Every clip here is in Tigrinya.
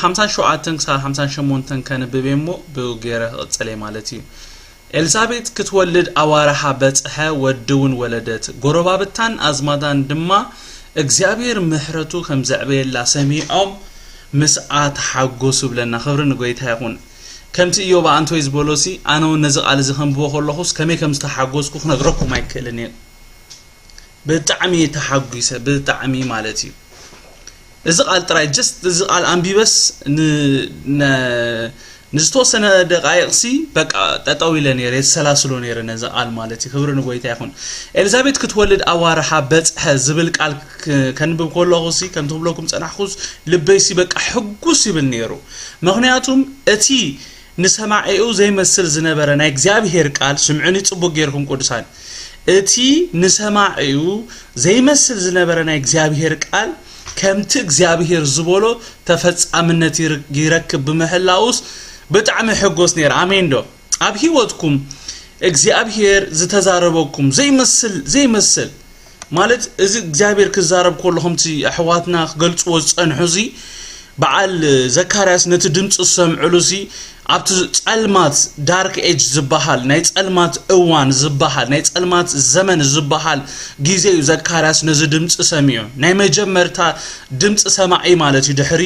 ሓምሳን ሸውዓተን ክሳብ ሓምሳን ሸሞንተን ከንብብ እየ እሞ ብኡ ገይረ ክቕጽል እየ ማለት እዩ። ኤልሳቤጥ ክትወልድ ኣዋርሓ በጽሐ፣ ወዲ እውን ወለደት። ጎረባብታን ኣዝማዳን ድማ እግዚኣብሔር ምሕረቱ ከም ዘዕበየላ ሰሚዖም ምስኣ ተሓጎሱ ብለና። ክብሪ ንጎይታ ይኹን። ከምቲ ኢዮብ ኣንቶይ ዝበሎሲ፣ ኣነ እውን ነዚ ቃል እዚ ከንብቦ ከለኹስ ከመይ ከም ዝተሓጎስኩ ክነግረኩም ኣይክእልን እየ። ብጣዕሚ ተሓጒሰ፣ ብጣዕሚ ማለት እዩ። እዚ ቃል ጥራይ፣ just እዚ ቃል ኣንቢበስ ን-፣ ነ-፣ ንዝተወሰነ ደቃይቕሲ በቃ ጠጠው ኢለ ነይረ፣ የሰላስሎ ነይረ ነዚ ቃል ማለት እዩ። ክብሪ ንጎይታ ይኹን። ኤልዛቤት ክትወልድ ኣዋርሓ በጽሐ ዝብል ቃል ክ-፣ ከንብብ ከለኹሲ፣ ከምቲ ክብለኩም ጸናሕኩስ፣ ልበይሲ በቃ ሕጉስ ይብል ነይሩ። ምኽንያቱም እቲ ንሰማዒኡ ዘይመስል ዝነበረ ናይ እግዚኣብሔር ቃል፣ ስምዑኒ ጽቡቕ ጌርኩም ቅዱሳን፣ እቲ ንሰማዒኡ ዘይመስል ዝነበረ ናይ እግዚኣብሔር ቃል ከምቲ እግዚኣብሔር ዝበሎ ተፈጻምነት ይር-፣ ይረክብ ብምህላውስ ብጣዕሚ ሕጎስ ነይረ። ኣሜን ዶ? ኣብ ህይወትኩም እግዚኣብሔር ዝተዛረበኩም ዘይመስል፣ ዘይመስል ማለት፣ እዚ እግዚኣብሔር ክዛረብ ከሎ ከምቲ ኣሕዋትና ክገልጽዎ ዝጸንሑ እዚ በዓል ዘካርያስ ነቲ ድምፂ ዝሰምዕሉ ሲ ኣብቲ ጸልማት ዳርክ ኤጅ ዝበሃል፣ ናይ ጸልማት እዋን ዝበሃል፣ ናይ ጸልማት ዘመን ዝበሃል ግዜ እዩ። ዘካርያስ ነዚ ድምፂ ሰሚዑ፣ ናይ መጀመርታ ድምፂ ሰማዒ ማለት እዩ። ድሕሪ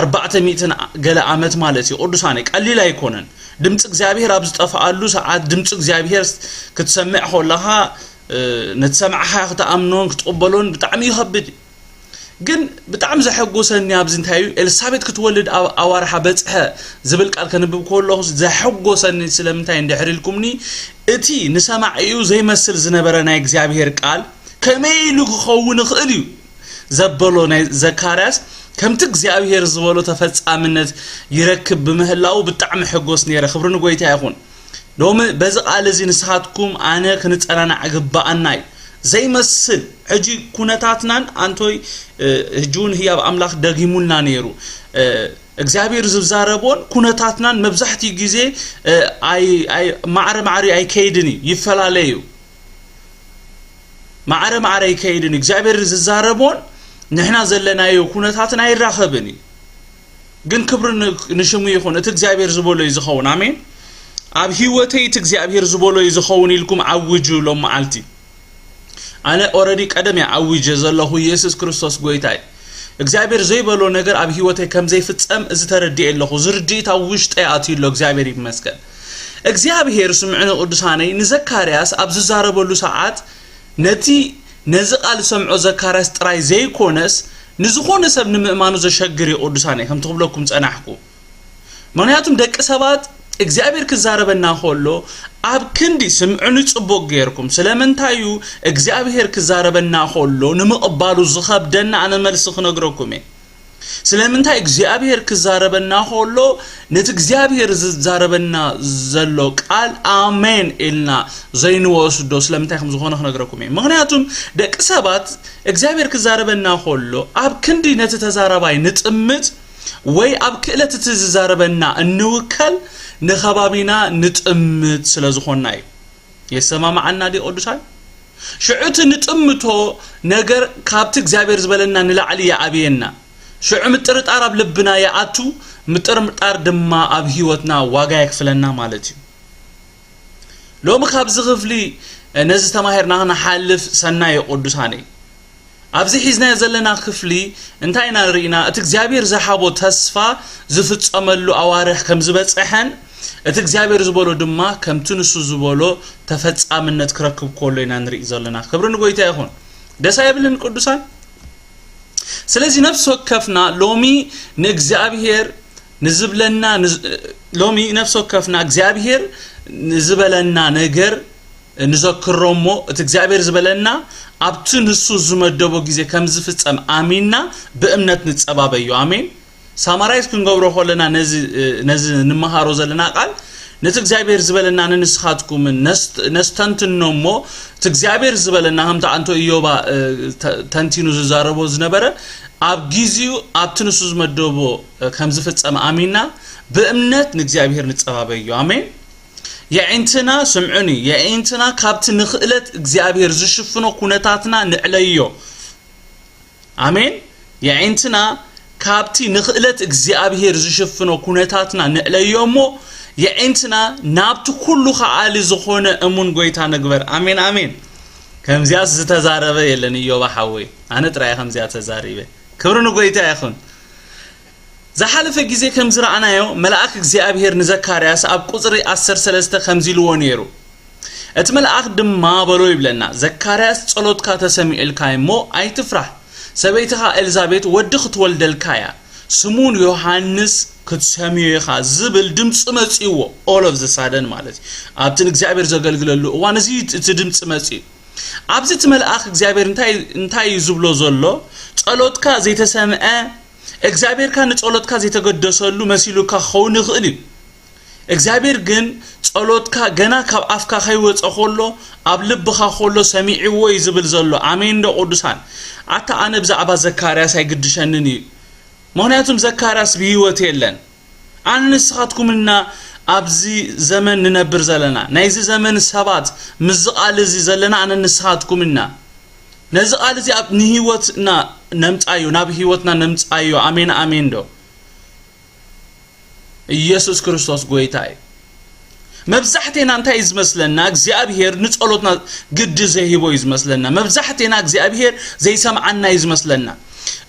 ኣርባዕተ ሚእትን ገለ ዓመት ማለት እዩ። ቅዱሳነ፣ ቀሊል ኣይኮነን። ድምፂ እግዚኣብሔር ኣብ ዝጠፍኣሉ ሰዓት ድምፂ እግዚኣብሔር ክትሰምዕ ከለኻ፣ እ፣ ነቲ ሰማዕኻ ክትኣምኖን ክትቕበሎን ብጣዕሚ ይኸብድ እዩ። ግን ብጣዕሚ ዘሐጎሰኒ ኣብዚ እንታይ እዩ፣ ኤልሳቤጥ ክትወልድ ኣብ ኣዋርሓ በጽሐ ዝብል ቃል ከንብብ ከለኹ ዘሐጎሰኒ ስለምንታይ እንድሕር ኢልኩምኒ፣ እቲ ንሰማዒኡ ዘይመስል ዝነበረ ናይ እግዚኣብሔር ቃል ከመይ ኢሉ ክኸውን ይኽእል እዩ ዘበሎ ናይ ዘካርያስ ከምቲ እግዚኣብሔር ዝበሎ ተፈጻምነት ይረክብ ብምህላው ብጣዕሚ ሕጎስ ነይረ። ክብሪ ንጎይታ ይኹን። ሎሚ በዚ ቃል እዚ ንስኻትኩም ኣነ ክንጸናናዕ ግባኣና እዩ። ዘይመስል ሕጂ ኩነታትናን ኣንቶይ፣ እ፣ ሕጂ እውን ህያብ ኣምላኽ ደጊሙልና ነይሩ። እ፣ እግዚኣብሔር ዝዛረቦን ኩነታትናን መብዛሕትኡ ግዜ፣ እ፣ ኣይ-፣ ኣይ-፣ ማዕረ ማዕሪ ኣይከይድን እዩ፣ ይፈላለ እዩ። ማዕረ ማዕረ ኣይከይድን እዩ። እግዚኣብሔር ዝዛረቦን ንሕና ዘለናዮ ኩነታትን ኣይራኸብን እዩ። ግን ክብሪ ን-፣ ንሽሙ ይኹን። እቲ እግዚኣብሔር ዝበሎ እዩ ዝኸውን። ኣሜን። ኣብ ህይወተይ እቲ እግዚኣብሔር ዝበሎ እዩ ዝኸውን ኢልኩም ዓውጁ ሎም መዓልቲ። ኣነ ኦረዲ ቀደም እየ ዓዊጀ ዘለኹ፣ ኢየሱስ ክርስቶስ ጎይታ እዩ። እግዚኣብሔር ዘይበሎ ነገር ኣብ ህይወተይ ከም ዘይፍጸም እዚ ተረዲኤ ኣለኹ። እዚ ርድኢት ኣብ ውሽጠይ ኣትዩ ኣሎ። እግዚኣብሔር ይመስገን። እግዚኣብሔር ስምዕኒ ቅዱሳነይ ንዘካርያስ ኣብ ዝዛረበሉ ሰዓት ነቲ ነዚ ቃል ዝሰምዖ ዘካርያስ ጥራይ ዘይኮነስ ንዝኾነ ሰብ ንምእማኑ ዘሸግር እዩ። ቅዱሳነይ ከምቲ ክብለኩም ጸናሕኩ። ምኽንያቱም ደቂ ሰባት እግዚኣብሔር ክዛረበና ከሎ ኣብ ክንዲ ስምዑኒ ጽቡቕ ጌርኩም፣ ስለምንታይ እዩ እግዚኣብሔር ክዛረበና ከሎ ንምቕባሉ ዝኸብደና? ኣነ መልሲ ክነግረኩም እየ። ስለምንታይ እግዚኣብሔር ክዛረበና ከሎ ነቲ እግዚኣብሔር ዝዛረበና ዘሎ ቃል ኣሜን ኢልና ዘይንወስዶ ስለምንታይ ከም ዝኾነ ክነግረኩም እየ። ምኽንያቱም ደቂ ሰባት እግዚኣብሔር ክዛረበና ከሎ ኣብ ክንዲ ነቲ ተዛራባይ ንጥምት ወይ ኣብ ክእለት እቲ ዝዛረበና እንውከል ንኸባቢና ንጥምት ስለ ዝኾንና እዩ። የሰማማዓና ድዩ ቅዱሳን? ሽዑ እቲ ንጥምቶ ነገር ካብቲ እግዚኣብሔር ዝበለና ንላዕሊ ይዓብየና። ሽዑ ምጥርጣር ኣብ ልብና ይኣቱ፣ ምጥርጣር ድማ ኣብ ህይወትና ዋጋ የክፍለና ማለት እዩ። ሎሚ ካብዚ ክፍሊ ነዚ ተማሂርና ክንሓልፍ ሰናይ እዩ ቅዱሳነይ። ኣብዚ ሒዝናዮ ዘለና ክፍሊ እንታይ ኢና ንርኢና? እቲ እግዚኣብሔር ዝሃቦ ተስፋ ዝፍጸመሉ ኣዋርሕ ከም ዝበጽሐን እቲ እግዚኣብሔር ዝበሎ ድማ ከምቲ ንሱ ዝበሎ ተፈጻምነት ክረክብ ከሎ ኢና ንርኢ ዘለና። ክብሪ ንጎይታ ይኹን። ደስ ኣይብልን ቅዱሳን? ስለዚ ነፍሲ ወከፍና ሎሚ ንእግዚኣብሔር ንዝብለና ንዝ-፣ ሎሚ ነፍሲ ወከፍና እግዚኣብሔር ንዝበለና ነገር ንዘክሮ እሞ እቲ እግዚኣብሔር ዝበለና ኣብቲ ንሱ ዝመደቦ ግዜ ከም ዝፍጸም ኣሚንና ብእምነት ንጸባበዮ። ኣሜን። ሳማራይዝ ክንገብሮ ከለና ነዚ፣ ነዚ ንመሃሮ ዘለና ቃል ነቲ እግዚኣብሔር ዝበለና ንንስኻትኩምን ነስት-፣ ነስተንትኖ እሞ እቲ እግዚኣብሔር ዝበለና ከምቲ ኣንቶ ኢዮባ፣ እ፣ ተ-፣ ተንቲኑ ዝዛረቦ ዝነበረ ኣብ ጊዜኡ ኣብቲ ንሱ ዝመደቦ፣ እ፣ ከም ዝፍጸም ኣሚንና ብእምነት ንእግዚኣብሔር ንጸባበዮ። ኣሜን። የዒንትና ስምዑኒ፣ የዒንትና ካብቲ ንኽእለት እግዚኣብሔር ዝሽፍኖ ኩነታትና ንዕለዮ። ኣሜን። የዒንትና ካብቲ ንኽእለት እግዚኣብሔር ዝሽፍኖ ኩነታትና ንዕለዮ እሞ፣ የዒንትና ናብቲ ኩሉ ከኣሊ ዝኾነ እሙን ጎይታ ንግበር። ኣሜን፣ ኣሜን። ከምዚያስ ዝተዛረበ የለን፣ እዮባ ሓወይ። ኣነ ጥራይ ከምዚያ ተዛሪበ። ክብሪ ንጎይታ ይኹን። ዝሓለፈ ግዜ ከም ዝረኣናዮ፣ መልኣክ እግዚኣብሔር ንዘካርያስ ኣብ ቁጽሪ ዓሰርተ ሰለስተ ከምዚ ኢልዎ ነይሩ። እቲ መልኣክ ድማ በሎ ይብለና፣ "ዘካርያስ፣ ጸሎትካ ተሰሚዑልካ እሞ ኣይትፍራሕ። ሰበይትኻ ኤልዛቤት ወዲ ክትወልደልካ እያ። ስሙን ዮሃንስ ክትሰምዮ ኢኻ" ዝብል ድምጺ መጺእዎ። All of the sudden ማለት እዩ። ኣብቲ ንእግዚኣብሔር ዘገልግለሉ እዋን እዚ እቲ ድምጺ መጺኡ። ኣብዚ እቲ መልኣኽ እግዚኣብሔር እንታይ፣ እንታይ እዩ ዝብሎ ዘሎ? ጸሎትካ ዘይተሰምዐ፣ እግዚኣብሔርካ ንጸሎትካ ዘይተገደሰሉ መሲሉካ ክኸውን ይኽእል እዩ። እግዚኣብሔር ግን ጸሎትካ ገና ካብ ኣፍካ ከይወጸ ከሎ፣ ኣብ ልብኻ ከሎ ሰሚዕዎ እዩ ዝብል ዘሎ። ኣሜን ዶ ቅዱሳን? ኣታ ኣነ ብዛዕባ ዘካርያስ ኣይግድሸንን እዩ። ምኽንያቱም ዘካርያስ ብህይወት የለን። ኣነ ንስኻትኩም ኢና ኣብዚ ዘመን ንነብር ዘለና። ናይዚ ዘመን ሰባት ምስዚ ቃል እዚ ዘለና ኣነ ንስኻትኩም ኢና። ነዚ ቃል እዚ ኣብ ንህይወትና ነምጻዮ፣ ናብ ህይወትና ነምጻዮ። ኣሜን፣ ኣሜን ዶ? ኢየሱስ ክርስቶስ ጎይታ እዩ። መብዛሕቴና እንታይ እዩ ዝመስለና? እግዚኣብሔር ንጸሎትና ግዲ ዘይህቦ እዩ ዝመስለና። መብዛሕቴና እግዚኣብሔር ዘይሰምዓና እዩ ዝመስለና።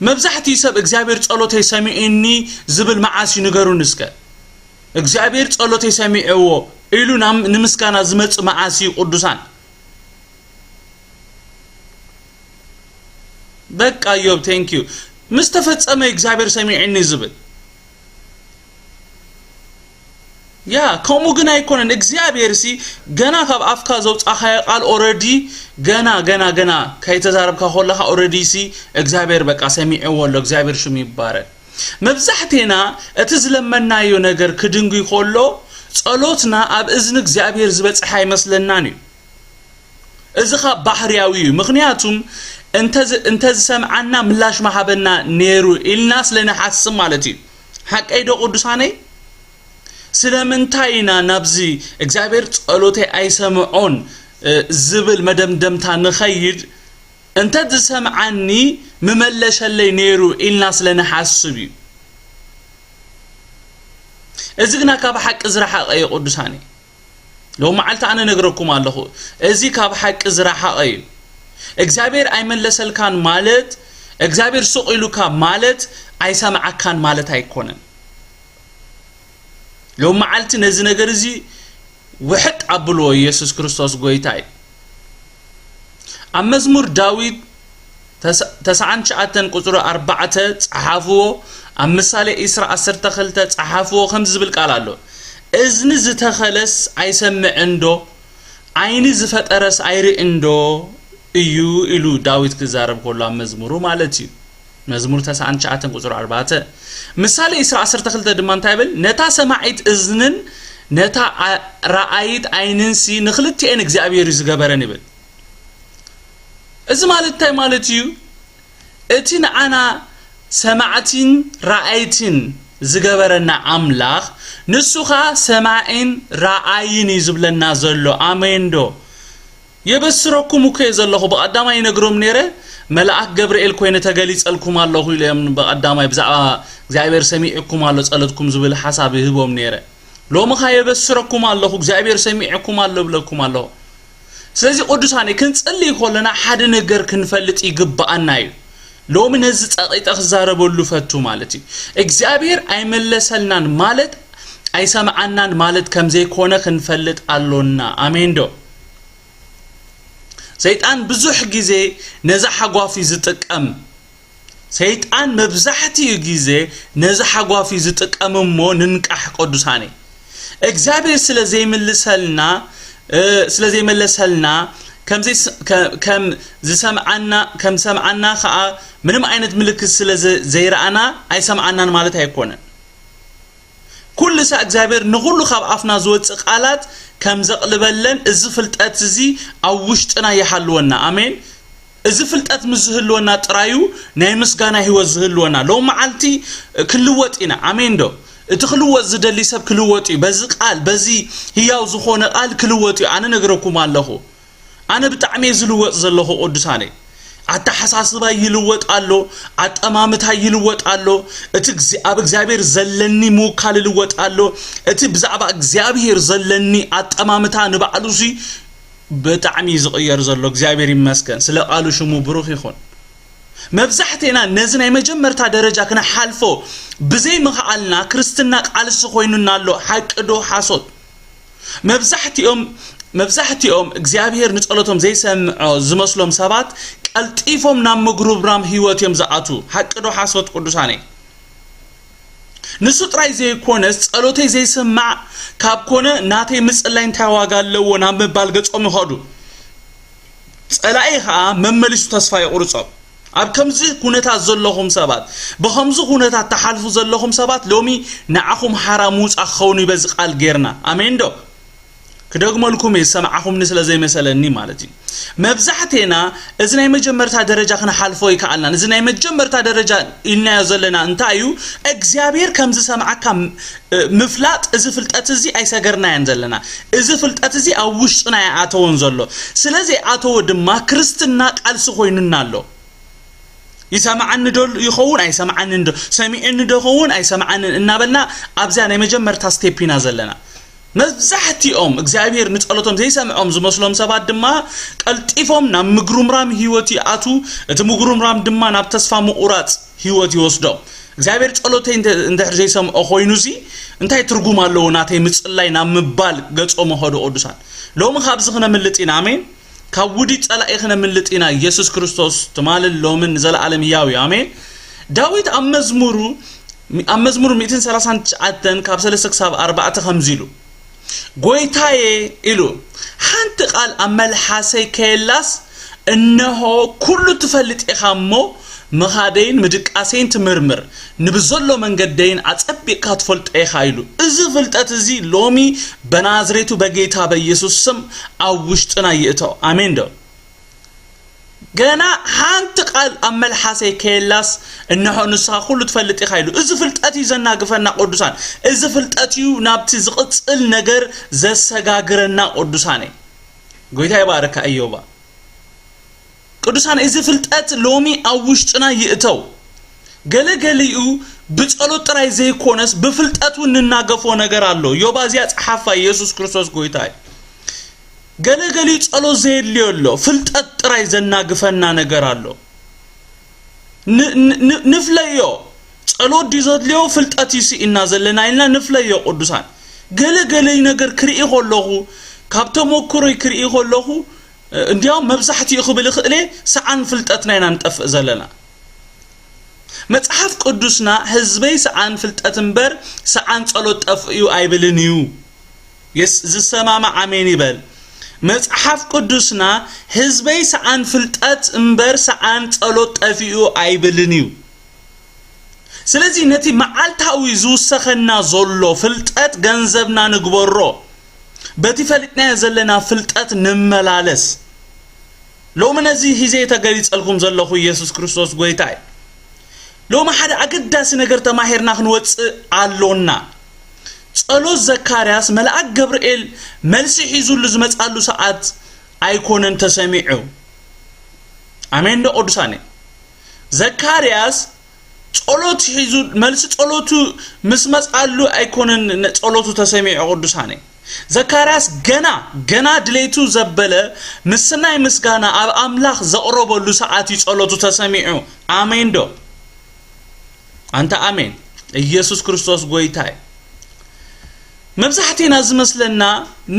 መብዛሕትኡ ሰብ እግዚኣብሔር ጸሎተይ ሰሚዑኒ ዝብል መዓስ እዩ ንገሩኒ እስከ። እግዚኣብሔር ጸሎተይ ሰሚዕዎ ኢሉ ናብ፣ ንምስጋና ዝመጽእ መዓስ እዩ ቅዱሳን? በቃ እዮብ፣ thank you። ምስ ተፈጸመ እግዚኣብሔር ሰሚዕኒ ዝብል። ያ፣ ከምኡ ግን ኣይኮነን። እግዚኣብሔር ሲ ገና ካብ ኣፍካ ዘውጻኻዮ ቃል already ገና፣ ገና፣ ገና ከይተዛረብካ ከለኻ already ሲ እግዚኣብሔር በቃ ሰሚዕዎ ኣሎ። እግዚኣብሔር ሽሙ ይባረክ። መብዛሕቴና እቲ ዝለመናዮ ነገር ክድንጉይ ከሎ ጸሎትና ኣብ እዝኒ እግዚኣብሔር ዝበጽሐ ኣይመስለናን እዩ። እዚ ኻብ ባህርያዊ እዩ። ምኽንያቱም እንተ ዝ-፣ እንተ ዝሰምዓና ምላሽ ምሃበና ነይሩ ኢልና ስለ ንሓስብ ማለት እዩ። ሓቀይ ዶ ቅዱሳነይ? ስለምንታይ ኢና ናብዚ እግዚኣብሔር ጸሎተይ ኣይሰምዖን፣ እ፣ ዝብል መደምደምታ ንኸይድ? እንተ ዝሰምዓኒ ምመለሸለይ ነይሩ ኢልና ስለ ንሓስብ እዩ። እዚ ግና ካብ ሓቂ ዝረሓቐ እዩ ቅዱሳነይ። ሎም መዓልቲ ኣነ ነግረኩም ኣለኹ፣ እዚ ካብ ሓቂ ዝረሓቐ እዩ። እግዚኣብሔር ኣይመለሰልካን ማለት፣ እግዚኣብሔር ስቕ ኢሉካ ማለት ኣይሰምዓካን ማለት ኣይኮነን። ሎም መዓልቲ ነዚ ነገር እዚ ውሕጥ ኣብልዎ፣ ኢየሱስ ክርስቶስ ጎይታ እዩ። ኣብ መዝሙር ዳዊት ተስ-፣ ተስዓን ትሽዓተን ቁጽሪ ኣርባዕተ ጸሓፍዎ፣ ኣብ ምሳሌ ዒስራ ዓሰርተ ክልተ ጸሓፍዎ፣ ከምዚ ዝብል ቃል ኣሎ፣ "እዝኒ ዝተኸለስ ኣይሰምዕን ዶ? ዓይኒ ዝፈጠረስ ኣይርእን ዶ እዩ?" ኢሉ ዳዊት ክዛረብ ከሎ ኣብ መዝሙሩ ማለት እዩ። መዝሙር ተስዓን ትሽዓተን ቁጽሪ ኣርባዕተ። ምሳሌ ዒስራ ዓሰርተ ክልተ ድማ እንታይ ይብል? "ነታ ሰማዒት እዝንን ነታ ኣ-፣ ረኣይት ዓይንን ሲ ንኽልቲኤን እግዚኣብሔር እዩ ዝገበረን" ይብል። እዚ ማለት እንታይ ማለት እዩ? እቲ ንዓና ሰማዕትን ረኣይትን ዝገበረና ኣምላኽ፣ ንሱ ኸኣ ሰማዒን ረኣይን እዩ ዝብለና ዘሎ። ኣሜን ዶ? የበስረኩም እኮ እየ ዘለኹ። ብቐዳማይ ይነግሮም ነይረ፣ "መልኣክ ገብርኤል ኮይነ ተገሊጸልኩም ኣለኹ" ኢለ እዮም ብቐዳማይ ብዛዕባ እግዚኣብሔር ሰሚዕኩም ኣሎ ጸሎትኩም ዝብል ሓሳብ ይህቦም ነይረ። ሎሚ ኸኣ የበስረኩም ኣለኹ፣ እግዚኣብሔር ሰሚዕኩም ኣሎ እብለኩም ኣለኹ። ስለዚ ቅዱሳን ክንጽሊ ከለና ሓደ ነገር ክንፈልጥ ይግብኣና እዩ። ሎሚ ነዚ ጸቒጠ ክዛረበሉ ፈቱ ማለት እዩ። እግዚኣብሔር ኣይመለሰልናን ማለት ኣይሰምዓናን ማለት ከም ዘይኮነ ክንፈልጥ ኣሎና። ኣሜን ዶ? ሰይጣን ብዙሕ ግዜ ነዚ ሓጓፍ እዩ ዝጥቀም። ሰይጣን መብዛሕትኡ ግዜ ነዚ ሓጓፍ እዩ ዝጥቀም እሞ ንንቃሕ ቅዱሳነይ። እግዚኣብሔር ስለ ዘይምልሰልና፣ እ፣ ስለ ዘይመለሰልና፣ ከም ዘይስ-፣ ከ-፣ ከም ዝሰምዓና፣ ከም ሰምዓና ኸኣ ምንም ዓይነት ምልክት ስለ ዘ-፣ ዘይረኣና ኣይሰምዓናን ማለት ኣይኮነን። ኩሉ ሳዕ እግዚኣብሔር ንኹሉ ካብ ኣፍና ዝወጽእ ቃላት ከም ዘቕልበለን እዚ ፍልጠት እዚ ኣብ ውሽጥና ይሃልወና። ኣሜን። እዚ ፍልጠት ምስ ዝህልወና ጥራዩ ናይ ምስጋና ህይወት ዝህልወና። ሎም መዓልቲ ክልወጥ ኢና። ኣሜን ዶ? እቲ ክልወጥ ዝደሊ ሰብ ክልወጥ እዩ። በዚ ቃል፣ በዚ ህያው ዝኾነ ቃል ክልወጥ እዩ። ኣነ ነግረኩም ኣለኹ። ኣነ ብጣዕሚ እየ ዝልወጥ ዘለኹ ቅዱሳነይ። ኣተሓሳስባ ይልወጥ ኣሎ፣ ኣጠማምታ ይልወጥ ኣሎ፣ እቲ እግዚ- ኣብ እግዚኣብሔር ዘለኒ ምውካል ይልወጥ ኣሎ፣ እቲ ብዛዕባ እግዚኣብሔር ዘለኒ ኣጠማምታ ንባዕሉ ሲ ብጣዕሚ እዩ ዝቕየር ዘሎ። እግዚኣብሔር ይመስገን፣ ስለ ቃሉ ሽሙ ብሩኽ ይኹን። መብዛሕቴና ነዚ ናይ መጀመርታ ደረጃ ክነሓልፎ ብዘይ ምኽኣልና ክርስትና ቃልሲ ኮይኑና ኣሎ። ሓቂ ዶ ሓሶት? መብዛሕትኦም መብዛሕትኦም እግዚኣብሔር ንጸሎቶም ዘይሰምዖ ዝመስሎም ሰባት ቀልጢፎም ናብ ምጉርምራም ህይወት እዮም ዝኣትዉ። ሓቂ ዶ ሓሶት ቅዱሳነይ? ንሱ ጥራይ ዘይኮነስ ጸሎተይ ዘይሰማዕ ካብ ኮነ ናተይ ምጽላይ እንታይ ዋጋ ኣለዎ ናብ ምባል ገጾም ይኸዱ። ጸላኢ ኸኣ መመሊሱ ተስፋ የቑርጾም። ኣብ ከምዚ ኩነታት ዘለኹም ሰባት፣ ብኸምዚ ኩነታት ትሓልፉ ዘለኹም ሰባት ሎሚ ንዓኹም ሓራ ምውጻእ ክኸውን እዩ በዚ ቃል ጌርና። ኣሜን ዶ? ክደግመልኩም እየ ዝሰምዓኹምኒ ስለ ዘይመሰለኒ ማለት እዩ። መብዛሕቴና እዚ ናይ መጀመርታ ደረጃ ክንሓልፎ ይከኣልናን። እዚ ናይ መጀመርታ ደረጃ ኢልናዮ ዘለና እንታይ እዩ? እግዚኣብሔር ከም ዝሰምዓካ ም- እ፣ ምፍላጥ፣ እዚ ፍልጠት እዚ ኣይሰገርናዮን ዘለና። እዚ ፍልጠት እዚ ኣብ ውሽጥና ኣይኣተወን ዘሎ። ስለ ዘይኣተወ ድማ ክርስትና ቃልሲ ኮይኑና ኣሎ። ይሰምዓኒ ዶ ይኸውን ኣይሰምዓንን ዶ፣ ሰሚዑኒ ዶ ይኸውን ኣይሰምዓንን እናበልና ኣብዚኣ ናይ መጀመርታ ስቴፕ ኢና ዘለና። መብዛሕትኦም እግዚኣብሔር ንጸሎቶም ዘይሰምዖም ዝመስሎም ሰባት ድማ ቀልጢፎም ናብ ምጉርምራም ህይወት ይኣትዉ። እቲ ምጉርምራም ድማ ናብ ተስፋ ምቑራጽ ህይወት ይወስዶም። እግዚኣብሔር ጸሎተይ እንተ- እንድሕር ዘይሰምዖ ኮይኑሲ እንታይ ትርጉም ኣለዎ ናተይ ምጽላይ ናብ ምባል ገጾም ይኸዱ ቅዱሳን። ሎሚ ካብዚ ክነምልጥ ኢና። ኣሜን። ካብ ውዲት ጸላኢ ክነምልጥ ኢና። ኢየሱስ ክርስቶስ ትማልን ሎምን ንዘለኣለም ህያው እዩ። ኣሜን። ዳዊት ኣብ መዝሙሩ ኣብ መዝሙር ሚእትን ሰላሳን ትሽዓተን ካብ ሰለስተ ክሳብ ኣርባዕተ ከምዚ ኢሉ፣ ጎይታዬ ኢሉ፣ ሓንቲ ቃል ኣብ መልሓሰይ ከየላስ፣ እነሆ ኩሉ ትፈልጥ ኢኻ እሞ፣ ምኻደይን ምድቃሰይን ትምርምር፣ ንብዘሎ መንገደይን ኣጸቢቕካ ትፈልጦ ኢኻ ኢሉ። እዚ ፍልጠት እዚ ሎሚ በናዝሬቱ በጌታ በኢየሱስ ስም ኣብ ውሽጥና ይእቶ። ኣሜን ዶ? ገና ሓንቲ ቃል ኣብ መልሓሰይ ከየላስ፣ እንሆ ንስኻ ኩሉ ትፈልጥ ኢኻ ኢሉ። እዚ ፍልጠት እዩ ዘናግፈና ቅዱሳን። እዚ ፍልጠት እዩ ናብቲ ዝቕጽል ነገር ዘሰጋግረና ቅዱሳነይ። ጎይታ ይባርካ እዮባ። ቅዱሳን፣ እዚ ፍልጠት ሎሚ ኣብ ውሽጥና ይእተው። ገለ ገሊኡ ብጸሎት ጥራይ ዘይኮነስ ብፍልጠት እውን ንናገፎ ነገር ኣሎ። ዮባ እዚኣ ጸሓፋ ኢየሱስ ክርስቶስ ጎይታ እዩ። ገለ ገሊኡ ጸሎት ዘየድልዮ ኣሎ፣ ፍልጠት ጥራይ ዘናግፈና ነገር ኣሎ። ን- ን- ን- ንፍለዮ። ጸሎት ድዩ ዘድልዮ ፍልጠት እዩ ስኢና ዘለና ኢልና ንፍለዮ ቅዱሳን። ገለ ገለ ነገር ክርኢ ከለኹ፣ ካብ ተመክሮይ ክርኢ ከለኹ፣ እ፣ እንዲያውም መብዛሕትኡ ክብል እኽእለ ሰዓን ፍልጠትና ኢና ንጠፍእ ዘለና። መጽሓፍ ቅዱስና ህዝበይ ሰዓን ፍልጠት እምበር ሰዓን ጸሎት ጠፍኡ ኣይብልን እዩ። የስ- ዝሰማማዕ ኣሜን ይበል። መጽሓፍ ቅዱስና ህዝበይ ሰዓን ፍልጠት እምበር ሰዓን ጸሎት ጠፊኡ ኣይብልን እዩ። ስለዚ ነቲ መዓልታዊ ዝውሰኸና ዘሎ ፍልጠት ገንዘብና ንግበሮ። በቲ ፈሊጥናዮ ዘለና ፍልጠት ንመላለስ። ሎሚ ነዚ ሂዜ ተገሊጸልኩም ዘለኹ ኢየሱስ ክርስቶስ ጎይታ እዩ። ሎሚ ሓደ ኣገዳሲ ነገር ተማሂርና ክንወጽእ ኣሎና። ጸሎት ዘካርያስ መልኣክ ገብርኤል መልሲ ሒዙሉ ዝመጻሉ ሰዓት ኣይኮነን ተሰሚዑ። ኣሜን ዶ ቅዱሳነ? ዘካርያስ ጸሎት ሒዙ፣ መልሲ ጸሎቱ ምስ መጻሉ ኣይኮነን ነ- ጸሎቱ ተሰሚዑ ቅዱሳነ። ዘካርያስ ገና፣ ገና ድሌቱ ዘበለ ምስናይ ምስጋና ኣብ ኣምላኽ ዘቕረበሉ ሰዓት እዩ ጸሎቱ ተሰሚዑ። ኣሜን ዶ? ኣንታ ኣሜን። ኢየሱስ ክርስቶስ ጎይታ እዩ። መብዛሕቴና ዝመስለና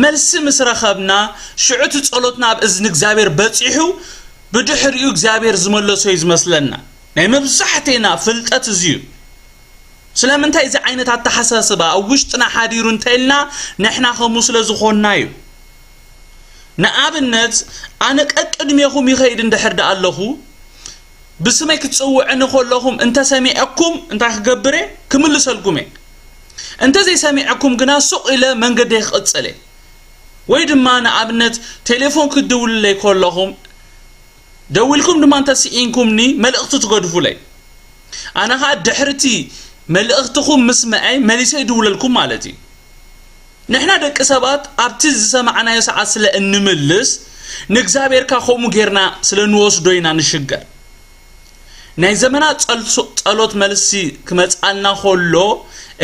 መልሲ ምስ ረኸብና ሽዑ እቲ ጸሎትና ኣብ እዝኒ እግዚኣብሔር በጺሑ ብድሕሪኡ እግዚኣብሔር ዝመለሶ እዩ ዝመስለና። ናይ መብዛሕቴና ፍልጠት እዚ እዩ። ስለምንታይ እዚ ዓይነት ኣተሓሳስባ ኣብ ውሽጥና ሓዲሩ እንተኢልና ንሕና ከምኡ ስለ ዝኾንና እዩ። ንኣብነት ኣነ ቀቅድሜኹም ይኸይድ እንድሕር ደኣ ኣለኹ ብስመይ ክትጽውዕኒ ከለኹም እንተሰሚዐኩም እንታይ ክገብር እየ? ክምልሰልኩም እየ። እንተዘይሰሚዐኩም ግና ሱቕ ኢለ መንገደይ ክቕጽል እየ። ወይ ድማ ንኣብነት ቴሌፎን ክትድውልለይ ከለኹም ደዊልኩም ድማ እንተስኢንኩምኒ መልእኽቲ ትገድፉለይ። ኣነ ኸኣ ድሕርቲ መልእኽትኹም ምስምዐይ መሊሰ ይድውለልኩም ማለት እዩ። ንሕና ደቂ ሰባት ኣብቲ ዝሰማዕናዮ ሰዓት ስለ እንምልስ ንእግዚኣብሔርካ ከምኡ ጌርና ስለ ንወስዶ ኢና ንሽገር። ናይ ዘመናት ጸልሶ-፣ ጸሎት መልሲ ክመጽኣልና ከሎ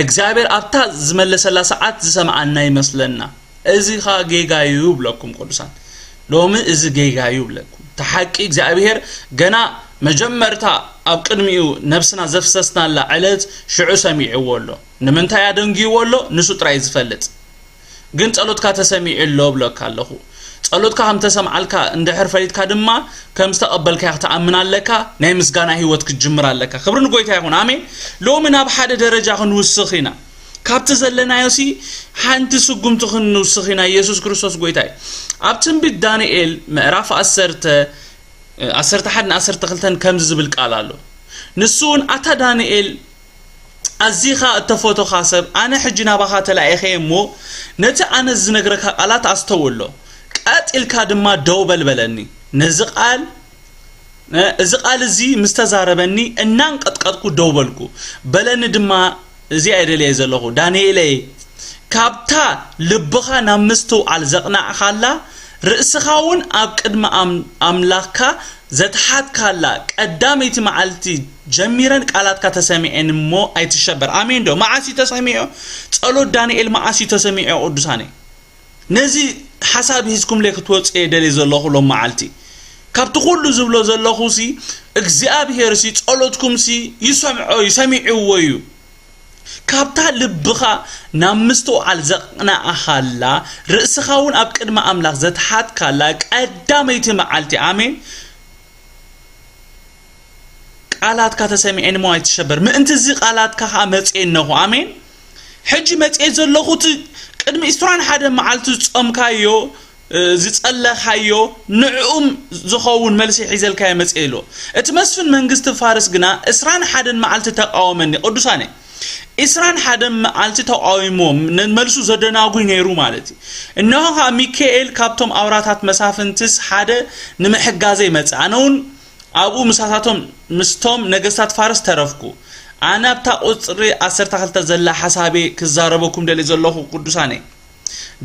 እግዚኣብሔር ኣብታ ዝመለሰላ ሰዓት ዝሰምዓና ይመስለና። እዚ ኸኣ ጌጋ እዩ ብለኩም ቅዱሳን። ሎሚ እዚ ጌጋ እዩ ብለኩም። እቲ ሓቂ እግዚኣብሔር ገና መጀመርታ ኣብ ቅድሚኡ ነብስና ዘፍሰስናላ ዕለት ሽዑ ሰሚዕዎ ኣሎ። ንምንታይ ኣደንጊዎ ኣሎ? ንሱ ጥራይ ዝፈልጥ። ግን ጸሎትካ ተሰሚዑ ኣሎ ብለካ ኣለኹ። ጸሎትካ ከም ተሰምዓልካ እንድሕር ፈሊጥካ ድማ ከም ዝተቐበልካዮ ክትኣምን ኣለካ። ናይ ምስጋና ህይወት ክትጅምር ኣለካ። ክብሪ ንጎይታ ይኹን። ኣሜን። ሎሚ ናብ ሓደ ደረጃ ክንውስኽ ኢና። ካብቲ ዘለናዮ ሲ ሓንቲ ስጉምቲ ክንውስኽ ኢና። ኢየሱስ ክርስቶስ ጎይታ እዩ። ኣብ ትንቢት ዳንኤል ምዕራፍ ዓሰርተ፣ ዓሰርተ ሓደ ን ዓሰርተ ክልተን ከምዚ ዝብል ቃል ኣሎ። ንሱ እውን ኣታ ዳንኤል ኣዚኻ እተፈቶኻ ሰብ፣ ኣነ ሕጂ ናባኻ ተላኢኸ እሞ፣ ነቲ ኣነ ዝነግረካ ቃላት ኣስተውሎ። ቀጥ ኢልካ ድማ ደው በል በለኒ። ነዚ ቃል፣ እዚ ቃል እዚ ምስ ተዛረበኒ፣ እናንቀጥቀጥኩ ደው በልኩ። በለኒ ድማ፣ እዚ ኣይደልየ ዘለኹ፣ ዳንኤለይ፣ ካብታ ልብኻ ናብ ምስትውዓል ዘቕናዕኻላ፣ ርእስኻ እውን ኣብ ቅድሚ ኣም-፣ ኣምላኽካ ዘትሓትካላ ቀዳመይቲ መዓልቲ ጀሚረን ቃላትካ ተሰሚዐን እሞ ኣይትሸበር። ኣሜን ዶ? መዓስ እዩ ተሰሚዑ? ጸሎት ዳንኤል መዓስ እዩ ተሰሚዑ? ቅዱሳነይ፣ ነዚ ሓሳብ ሂዝኩምለይ ክትወጽእ እየ ደልየ ዘለኹ ሎም መዓልቲ። ካብቲ ኩሉ ዝብሎ ዘለኹ ሲ እግዚኣብሔር ሲ ጸሎትኩም ሲ ይሰምዖ እዩ፣ ሰሚዕዎ እዩ። ካብታ ልብኻ ናብ ምስትውዓል ዘቕናኣኻላ፣ ርእስኻ እውን ኣብ ቅድሚ ኣምላኽ ዘትሓትካላ ቀዳመይቲ መዓልቲ፣ ኣሜን፣ ቃላትካ ተሰሚዐን እሞ ኣይትሸበር። ምእንቲ እዚ ቃላትካ ኸኣ መጽኤ እነኹ፣ ኣሜን። ሕጂ መጽኤ ዘለኹ እቲ ቅድሚ ዕስራን ሓደን መዓልቲ ዝጾምካዮ፣ እ፣ ዝጸለኻዮ፣ ንዕኡም ዝኸውን መልሲ ሒዘልካዮ መጽኤ ኣሎ። እቲ መስፍን መንግስቲ ፋርስ ግና ዕስራን ሓደን መዓልቲ ተቃወመኒ። ቅዱሳነይ፣ ዕስራን ሓደን መዓልቲ ተቃዊሞም፣ ን-፣ መልሱ ዘደናጉይ ነይሩ ማለት እዩ። እነሆ ኸኣ ሚካኤል ካብቶም ኣውራታት መሳፍንትስ ሓደ ንምሕጋዘይ መጸ። ኣነ እውን ኣብኡ ምሳታቶም፣ ምስቶም ነገስታት ፋርስ ተረፍኩ። ኣነ ኣብታ ቁጽሪ ዓሰርተ ክልተ ዘላ ሓሳቤ ክዛረበኩም ደልየ ዘለኹ ቅዱሳነይ።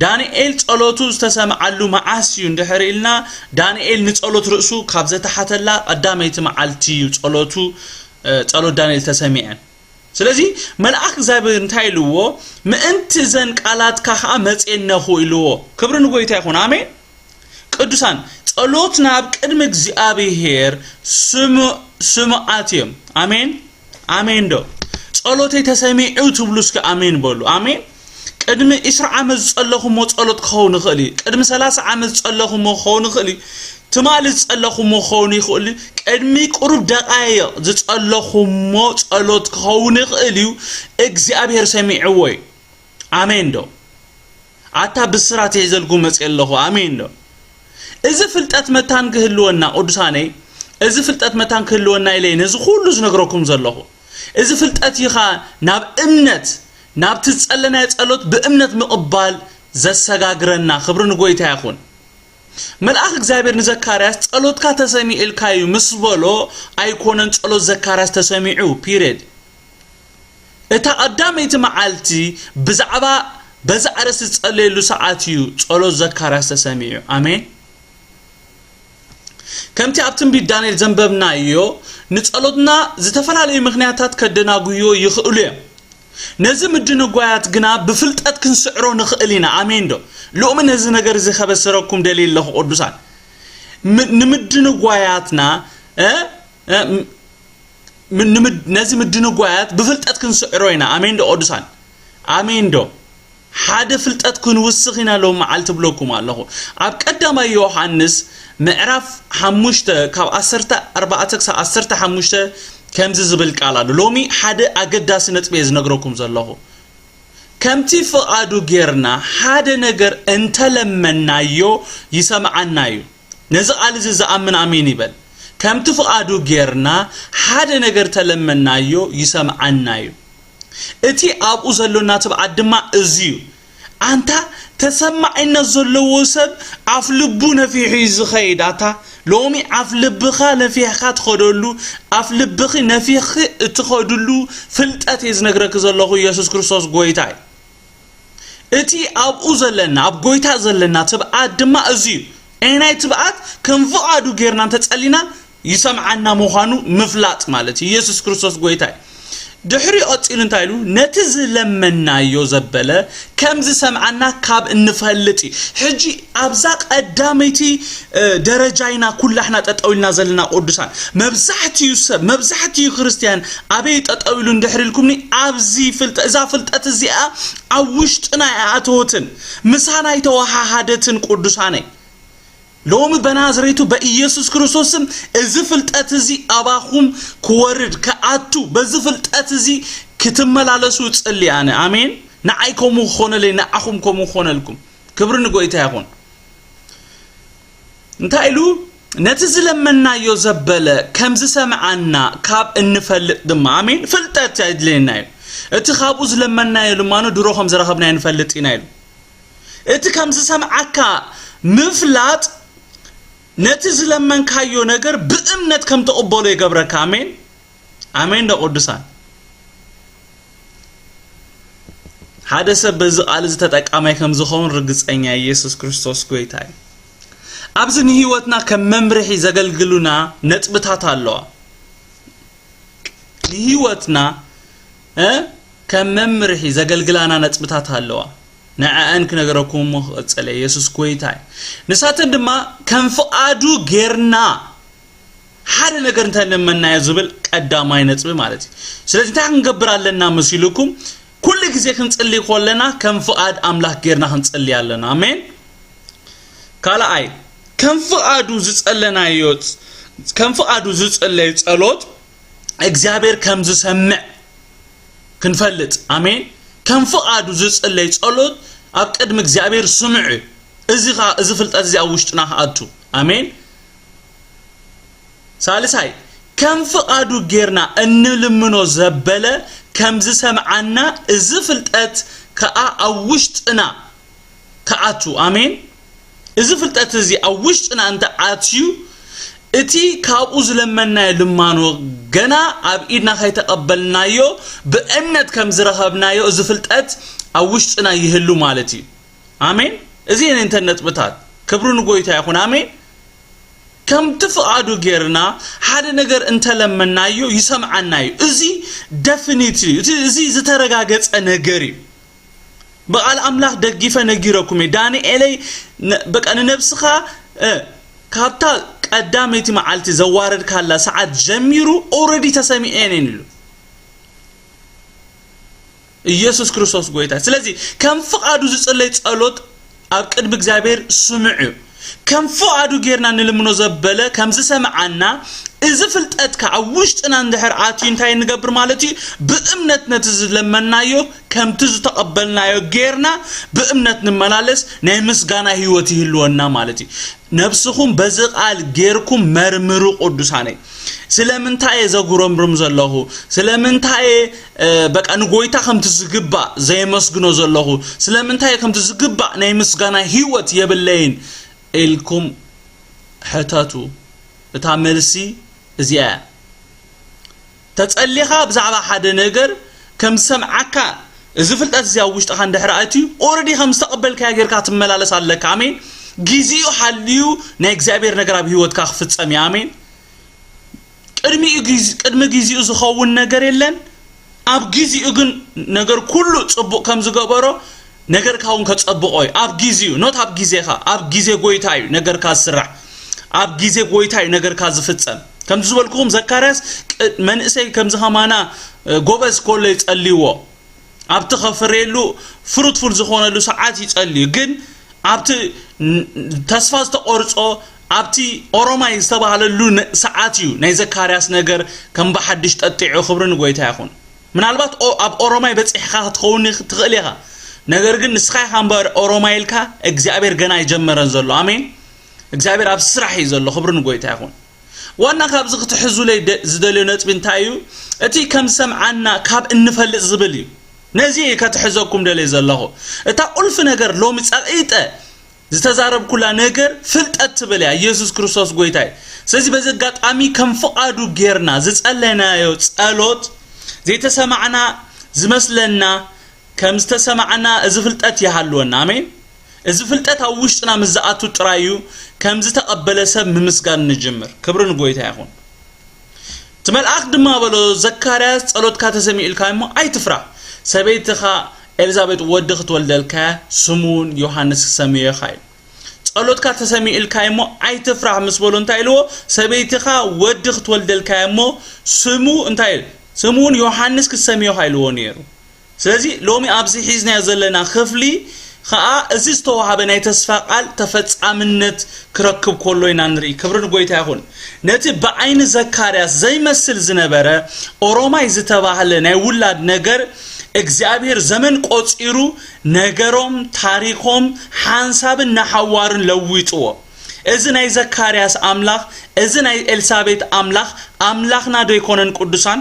ዳንኤል ጸሎቱ ዝተሰምዓሉ መዓስ እዩ እንድሕር ኢልና፣ ዳንኤል ንጸሎት ርእሱ ካብ ዘተሓተላ ቀዳመይቲ መዓልቲ እዩ ጸሎቱ፣ እ፣ ጸሎት ዳንኤል ተሰሚዐን። ስለዚ መልኣኽ እግዚኣብሔር እንታይ ኢልዎ? ምእንቲ እዘን ቃላትካ ኸኣ መጽኤ እነኹ ኢልዎ። ክብሪ ንጎይታ ይኹን። ኣሜን። ቅዱሳን፣ ጸሎትና ኣብ ቅድሚ እግዚኣብሔር ስሙ-፣ ስሙዓት እዮም። ኣሜን። ኣሜን ዶ? ጸሎተይ ተሰሚዑ ትብሉ እስኪ ኣሜን በሉ። ኣሜን። ቅድሚ ዕስራ ዓመት ዝጸለኹሞ ጸሎት ክኸውን ይኽእል እዩ። ቅድሚ ሰላሳ ዓመት ዝጸለኹሞ ክኸውን ይኽእል እዩ። ትማሊ ዝጸለኹሞ ክኸውን ይኽእል እዩ። ቅድሚ ቁሩብ ደቃይቕ ዝጸለኹሞ ጸሎት ክኸውን ይኽእል እዩ። እግዚኣብሔር ሰሚዕዎ እዩ። ኣሜን ዶ? ኣታ ብስራት ሒዘልኩም መጽእ ኣለኹ። ኣሜን ዶ? እዚ ፍልጠት መታን ክህልወና፣ ቅዱሳነይ፣ እዚ ፍልጠት መታን ክህልወና ኢለ ነዚ ኩሉ ዝነግረኩም ዘለኹ። እዚ ፍልጠት ኢኻ ናብ እምነት፣ ናብቲ ዝጸለናዮ ጸሎት ብእምነት ምቕባል ዘሰጋግረና። ክብሪ ንጎይታ ይኹን። መልኣኽ እግዚኣብሔር ንዘካርያስ፣ "ጸሎትካ ተሰሚዑልካ እዩ" ምስ በሎ፣ ኣይኮነን ጸሎት ዘካርያስ ተሰሚዑ፣ ፒሪየድ። እታ ቀዳመይቲ መዓልቲ ብዛዕባ በዛ ኣርእስቲ ዝጸለየሉ ሰዓት እዩ ጸሎት ዘካርያስ ተሰሚዑ። ኣሜን። ከምቲ ኣብ ትንቢት ዳንኤል ዘንበብናዮ፣ ንጸሎትና ዝተፈላለዩ ምኽንያታት ከደናጉዮ ይኽእሉ እዮም። ነዚ ምድንጓያት ግና ብፍልጠት ክንስዕሮ ንኽእል ኢና። ኣሜን ዶ? ሎሚ ነዚ ነገር እዚ ከበስረኩም ደልየ ኣለኹ ቅዱሳን። ም-፣ ንምድንጓያትና፣ እ፣ እ፣ ም-፣ ንምድ-፣ ነዚ ምድንጓያት ብፍልጠት ክንስዕሮ ኢና። ኣሜን ዶ ቅዱሳን? ኣሜን ዶ? ሓደ ፍልጠት ክንውስኽ ኢና ሎም መዓልቲ እብለኩም ኣለኹ። ኣብ ቀዳማይ ዮሃንስ ምዕራፍ ሓሙሽተ ካብ ዓሰርተ ኣርባዕተ ክሳብ ዓሰርተ ሓሙሽተ ከምዚ ዝብል ቃል ኣሎ። ሎሚ ሓደ ኣገዳሲ ነጥቢ እየ ዝነግረኩም ዘለኹ። ከምቲ ፍቓዱ ጌርና ሓደ ነገር እንተለመናዮ ይሰምዓና እዩ። ነዚ ቃል እዚ ዝኣምን ኣሜን ይበል። ከምቲ ፍቓዱ ጌርና ሓደ ነገር ተለመናዮ ይሰምዓና እዩ። እቲ ኣብኡ ዘሎና ትብዓት ድማ እዚ እዩ። ኣንታ ተሰማዒነት ዘለዎ ሰብ ኣፍ ልቡ ነፊሑ እዩ ዝኸይድ። ኣታ ሎሚ ኣፍ ልብኻ ነፊሕካ ትኸደሉ፣ ኣፍ ልብኺ ነፊሕኺ እትኸድሉ ፍልጠት እየ ዝነግረኪ ዘለኹ። ኢየሱስ ክርስቶስ ጎይታ እዩ። እቲ ኣብኡ ዘለና፣ ኣብ ጎይታ ዘለና ትብዓት ድማ እዚ እዩ። ናይ ትብዓት ከም ፍቓዱ ጌርና እንተጸሊና ይሰምዓና ምዃኑ ምፍላጥ ማለት እዩ። ኢየሱስ ክርስቶስ ጎይታ እዩ። ድሕሪ ቀጺሉ እንታይ ኢሉ? ነቲ ዝለመናዮ ዘበለ ከም ዝሰምዓና ካብ እንፈልጥ እዩ። ሕጂ ኣብዛ ቀዳመይቲ ደረጃ ኢና ኩላሕና ጠጠው ኢልና ዘለና ቅዱሳን። መብዛሕትኡ ሰብ፣ መብዛሕትኡ ክርስቲያን ኣበይ ጠጠው ኢሉ እንድሕር ኢልኩምኒ፣ ኣብዚ ፍልጠ እዛ ፍልጠት እዚኣ ኣብ ውሽጥና ኣይኣተወትን፣ ምሳና ኣይተወሃሃደትን ቅዱሳነይ። ሎሚ በናዝሬቱ በኢየሱስ ክርስቶስም እዚ ፍልጠት እዚ ኣባኹም ክወርድ ክኣቱ፣ በዚ ፍልጠት እዚ ክትመላለሱ እጽሊ ኣነ። ኣሜን። ንዓይ ከምኡ ክኾነለይ፣ ንዓኹም ከምኡ ክኾነልኩም። ክብሪ ንጎይታ ይኹን። እንታይ ኢሉ? ነቲ ዝለመናዮ ዘበለ ከም ዝሰምዓና ካብ እንፈልጥ ድማ። ኣሜን። ፍልጠት ኣድልየና እዩ። እቲ ካብኡ ዝለመናዮ ልማኖ ድሮ ከም ዝረኸብናዮ ንፈልጥ ኢና ኢሉ። እቲ ከም ዝሰምዓካ ምፍላጥ ነቲ ዝለመንካዮ ነገር ብእምነት ከም ትቕበሎ ይገብረካ። ኣሜን። ኣሜን ዶ ቅዱሳን? ሓደ ሰብ በዚ ቃል እዚ ተጠቃማይ ከም ዝኸውን ርግጸኛ። ኢየሱስ ክርስቶስ ጎይታ እዩ። ኣብዚ ንህይወትና ከም መምርሒ ዘገልግሉና ነጥብታት ኣለዋ። ንህይወትና እ ከም መምርሒ ዘገልግላና ነጥብታት ኣለዋ። ንዕኣን ክነገረኩም እሞ ክቕጽል እየ። ኢየሱስ ጎይታ እዩ። ንሳተን ድማ ከም ፍቓዱ ጌርና ሓደ ነገር እንተለመናዮ ዝብል ቀዳማይ ነጥቢ ማለት እዩ። ስለዚ እንታይ ክንገብር ኣለና መሲልኩም? ኩሉ ግዜ ክንጽሊ ከለና ከም ፍቓድ ኣምላኽ ጌርና ክንጽሊ ኣለና። ኣሜን። ካልኣይ፣ ከም ፍቓዱ ዝጸለናዮ፣ ከም ፍቓዱ ዝጸለዩ ጸሎት እግዚኣብሔር ከም ዝሰምዕ ክንፈልጥ። ኣሜን። ከም ፍቓዱ ዝጽለይ ጸሎት ኣብ ቅድሚ እግዚኣብሔር ስምዑ። እዚ ኸኣ፣ እዚ ፍልጠት እዚ ኣብ ውሽጥና ክኣቱ። ኣሜን። ሳልሳይ፣ ከም ፍቓዱ ጌርና እንልምኖ ዘበለ ከም ዝሰምዓና፣ እዚ ፍልጠት ከኣ ኣብ ውሽጥና ክኣቱ። ኣሜን። እዚ ፍልጠት እዚ ኣብ ውሽጥና እንተ ኣትዩ፣ እቲ ካብኡ ዝለመናዮ ልማኖ ገና ኣብ ኢድና ከይተቐበልናዮ ብእምነት ከም ዝረኸብናዮ እዚ ፍልጠት ኣብ ውሽጥና ይህሉ ማለት እዩ። ኣሜን። እዚ እየን እንተን ነጥብታት። ክብሪ ንጎይታ ይኹን። ኣሜን። ከምቲ ፍቓዱ ጌርና ሓደ ነገር እንተለመናዮ ይሰምዓና እዩ። እዚ ደፊኒት እዩ። እቲ፣ እዚ ዝተረጋገጸ ነገር እዩ። ብቓል ኣምላኽ ደጊፈ ነጊረኩም እየ። ዳንኤለይ፣ ነ-፣ በቃ ንነብስኻ፣ እ፣ ካብታ ቀዳመይቲ መዓልቲ ዘዋረድካላ ሰዓት ጀሚሩ ኦልሬዲ ተሰሚዐን እየን ኢሉ። ኢየሱስ ክርስቶስ ጎይታ። ስለዚ ከም ፍቓዱ ዝጽለይ ጸሎት ኣብ ቅድሚ እግዚኣብሔር ስምዑ። ከም ፍቓዱ ጌርና ንልምኖ ዘበለ ከም ዝሰምዓና፣ እዚ ፍልጠት ከኣ ኣብ ውሽጥና እንድሕር ኣትዩ እንታይ ንገብር ማለት እዩ? ብእምነት ነቲ ዝለመናዮ ከምቲ ዝተቐበልናዮ ጌርና ብእምነት ንመላለስ፣ ናይ ምስጋና ህይወት ይህልወና ማለት እዩ። ነብስኹም በዚ ቃል ጌርኩም መርምሩ ቅዱሳነይ። ስለምንታይ እየ ዘጉረምርም ዘለኹ? ስለምንታይ እየ፣ እ፣ በቃ ንጎይታ ከምቲ ዝግባእ ዘየመስግኖ ዘለኹ? ስለምንታይ እየ ከምቲ ዝግባእ ናይ ምስጋና ህይወት የብለይን? ኢልኩም ሕተቱ። እታ መልሲ እዚኣ እያ። ተጸሊኻ ብዛዕባ ሓደ ነገር ከም ዝሰምዓካ፣ እዚ ፍልጠት እዚ ኣብ ውሽጥኻ እንድሕር ኣትዩ፣ ኦረዲ ከም ዝተቐበልካዮ ጌርካ ትመላለስ ኣለካ። ኣሜን። ግዜኡ ሓልዩ ናይ እግዚኣብሔር ነገር ኣብ ህይወትካ ክፍጸም እዩ። ኣሜን። ቅድሚኡ ግዜ-፣ ቅድሚ ግዜኡ ዝኸውን ነገር የለን። ኣብ ግዜኡ ግን ነገር ኩሉ ጽቡቕ ከም ዝገበሮ ነገርካ እውን ከጸብቖ እዩ። ኣብ ግዜኡ፣ ኖት ኣብ ግዜኻ፣ ኣብ ግዜ ጎይታ እዩ ነገርካ ዝስራሕ። ኣብ ግዜ ጎይታ እዩ ነገርካ ዝፍጸም። ከምቲ ዝበልኩኹም ዘካርያስ ቅ-፣ መንእሰይ ከምዚ ከማና፣ እ፣ ጎበዝ ከሎ ይጸልይዎ። ኣብቲ ከፍርየሉ ፍሩትፉል ዝኾነሉ ሰዓት ይጸልዩ። ግን ኣብቲ ን-፣ ተስፋ ዝተቖርጾ፣ ኣብቲ ኦሮማይ ዝተባህለሉ ነ-፣ ሰዓት እዩ ናይ ዘካርያስ ነገር ከም ብሓድሽ ጠጢዑ። ክብሪ ንጎይታ ይኹን። ምናልባት ኦ-፣ ኣብ ኦሮማይ በጺሕካ ክትኸውን ይኽ-፣ ትኽእል ኢኻ። ነገር ግን ንስኻ ኢኻ እምበር ኦሮማይ ኢልካ፣ እግዚኣብሔር ገና ኣይጀመረን ዘሎ። ኣሜን። እግዚኣብሔር ኣብ ስራሕ እዩ ዘሎ። ክብሪ ንጎይታ ይኹን። ዋና ካብዚ ክትሕዙለይ ደ-፣ ዝደልዮ ነጥቢ እንታይ እዩ? እቲ ከም ዝሰምዓና ካብ እንፈልጥ ዝብል እዩ። ነዚ እየ ከትሕዘኩም ደልየ ዘለኹ። እታ ቁልፊ ነገር ሎሚ ጸቒጠ ዝተዛረብኩላ ነገር ፍልጠት ትብል እያ። ኢየሱስ ክርስቶስ ጎይታ እዩ። ስለዚ በዚ ኣጋጣሚ ከም ፍቓዱ ጌርና ዝጸለናዮ ጸሎት ዘይተሰማዕና ዝመስለና ከም ዝተሰማዕና እዚ ፍልጠት ይሃልወና። ኣሜን። እዚ ፍልጠት ኣብ ውሽጥና ምስ ዝኣቱ ጥራይ እዩ ከም ዝተቐበለ ሰብ ምምስጋን ንጅምር። ክብሪ ንጎይታ ይኹን። እቲ መልኣኽ ድማ በሎ፣ "ዘካርያስ፣ ጸሎትካ ተሰሚዑ ኢልካ እሞ ኣይትፍራህ። ሰበይትኻ ኤልዛቤጥ ወዲ ክትወልደልካ፣ ስሙ እውን ዮሃንስ ክሰምዮ ኢኻ" ኢሉ። "ጸሎትካ ተሰሚዑ ኢልካ እሞ ኣይትፍራህ" ምስ በሎ እንታይ ኢልዎ? "ሰበይትኻ ወዲ ክትወልደልካ እሞ ስሙ እንታይ ኢል? ስሙ እውን ዮሃንስ ክትሰምዮ ኢኻ" ኢልዎ ነይሩ። ስለዚ ሎሚ ኣብዚ ሒዝናዮ ዘለና ክፍሊ ኸኣ እዚ ዝተዋህበ ናይ ተስፋ ቃል ተፈጻምነት ክረክብ ከሎ ኢና ንርኢ። ክብሪ ንጎይታ ይኹን። ነቲ ብዓይኒ ዘካርያስ ዘይመስል ዝነበረ ኦሮማይ ዝተባህለ ናይ ውላድ ነገር እግዚኣብሔር ዘመን ቆጺሩ ነገሮም፣ ታሪኾም ሓንሳብን ንሓዋሩን ለዊጥዎ። እዚ ናይ ዘካርያስ ኣምላኽ፣ እዚ ናይ ኤልሳቤጥ ኣምላኽ ኣምላኽና ዶ ኣይኮነን ቅዱሳን?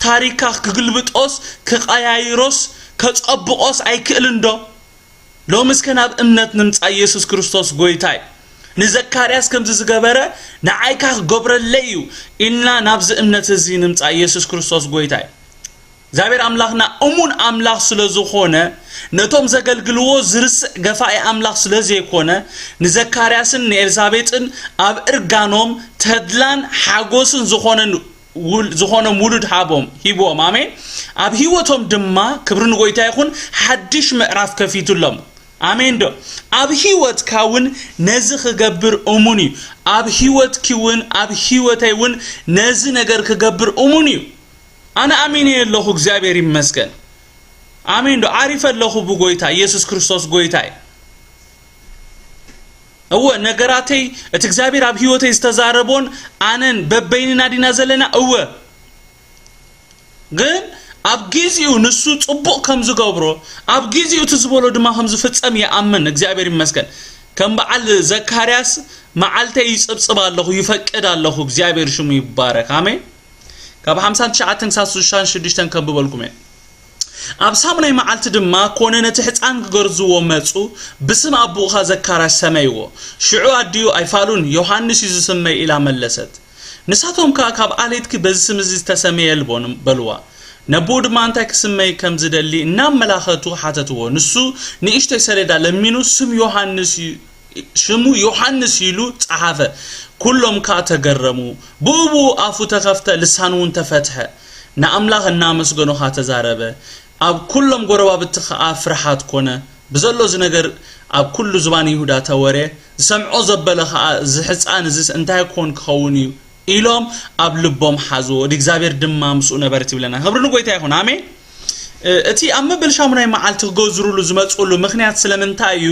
ታሪካ ክግልብጦስ ክቀያይሮስ ከጸብቆስ ኣይክእልን ዶ? ሎሚ እስከ ናብ እምነት ንምጻእ ኢየሱስ ክርስቶስ ጎይታ እዩ። ንዘካርያስ ከምዚ ዝገበረ ንዓይ ከኣ ክገብረለይ እዩ ኢልና ናብዚ እምነት እዚ ንምጻእ ኢየሱስ ክርስቶስ ጎይታ እዩ። እግዚኣብሔር ኣምላኽና እሙን ኣምላኽ ስለ ዝኾነ ነቶም ዘገልግልዎ ዝርስዕ ገፋኢ ኣምላኽ ስለ ዘይኮነ ንዘካርያስን ንኤልሳቤጥን ኣብ እርጋኖም ተድላን ሓጎስን ዝኾነን ውል-፣ ዝኾኖም ውሉድ ሃቦም፣ ሂብዎም። ኣሜን። ኣብ ህይወቶም ድማ ክብሪ ንጎይታ ይኹን፣ ሓድሽ ምዕራፍ ከፊቱሎም። ኣሜን ዶ? ኣብ ህይወትካ እውን ነዚ ክገብር እሙን እዩ። ኣብ ህይወትኪ እውን፣ ኣብ ህይወተይ እውን ነዚ ነገር ክገብር እሙን እዩ። ኣነ ኣሚነ ኣለኹ፣ እግዚኣብሔር ይመስገን። ኣሜን ዶ? ዓሪፈ ኣለኹ ብጎይታ፣ ኢየሱስ ክርስቶስ ጎይታይ። እወ፣ ነገራተይ፣ እቲ እግዚኣብሔር ኣብ ህይወተይ ዝተዛረቦን ኣነን በበይንና ዲና ዘለና? እወ። ግን ኣብ ጊዜኡ ንሱ ጽቡቕ ከም ዝገብሮ፣ ኣብ ጊዜኡ እቲ ዝበሎ ድማ ከም ዝፍጸም ይኣምን። እግዚኣብሔር ይመስገን። ከም በዓል ዘካርያስ መዓልተይ ይጽብጽብ ኣለኹ፣ ይፈቅድ ኣለኹ። እግዚኣብሔር ሽሙ ይባረክ። ኣሜን። ካብ ሓምሳን ትሽዓተን ክሳብ ሽዱሽተን ከንብበልኩም እየ። ኣብ ሳሙናይ መዓልቲ ድማ ኮነ ነቲ ሕፃን ክገርዝዎ መጹ፣ ብስም ኣቦኡ ኸኣ ዘካርያስ ሰመይዎ። ሽዑ ኣዲኡ ኣይፋሉን፣ ዮሃንስ እዩ ዝስመይ ኢላ መለሰት። ንሳቶም ከኣ ካብ ዓሌትኪ በዚ ስም እዚ ዝተሰመየ የልቦን በልዋ። ነቦኡ ድማ እንታይ ክስመይ ከም ዝደሊ እናመላኸቱ ሓተትዎ። ንሱ ንእሽቶይ ሰሌዳ ለሚኑ ስም ዮሃንስ እዩ ሽሙ ዮሃንስ ኢሉ ጸሓፈ። ኩሎም ከኣ ተገረሙ። ብኡ ብኡ ኣፉ ተኸፍተ፣ ልሳኑ እውን ተፈትሐ። ንኣምላኽ እናመስገኑ ኸኣ ተዛረበ። ኣብ ኩሎም ጎረባብቲ ኸኣ ፍርሃት ኮነ። ብዘሎ እዚ ነገር ኣብ ኩሉ ዝባን ይሁዳ ተወረ። ዝሰምዖ ዘበለ ኸኣ፣ "እዚ ሕጻን እዚስ እንታይ ኮን ክኸውን እዩ?" ኢሎም ኣብ ልቦም ሓዝዎ። እግዚኣብሔር ድማ ምስኡ ነበረ ይብለና። ክብሪ ንጎይታ ይኹን። ኣሜን። እ፣ እቲ ኣብ መበል ሻሙናይ መዓልቲ ክገዝሩሉ ዝመጽኡሉ ምኽንያት ስለምንታይ እዩ?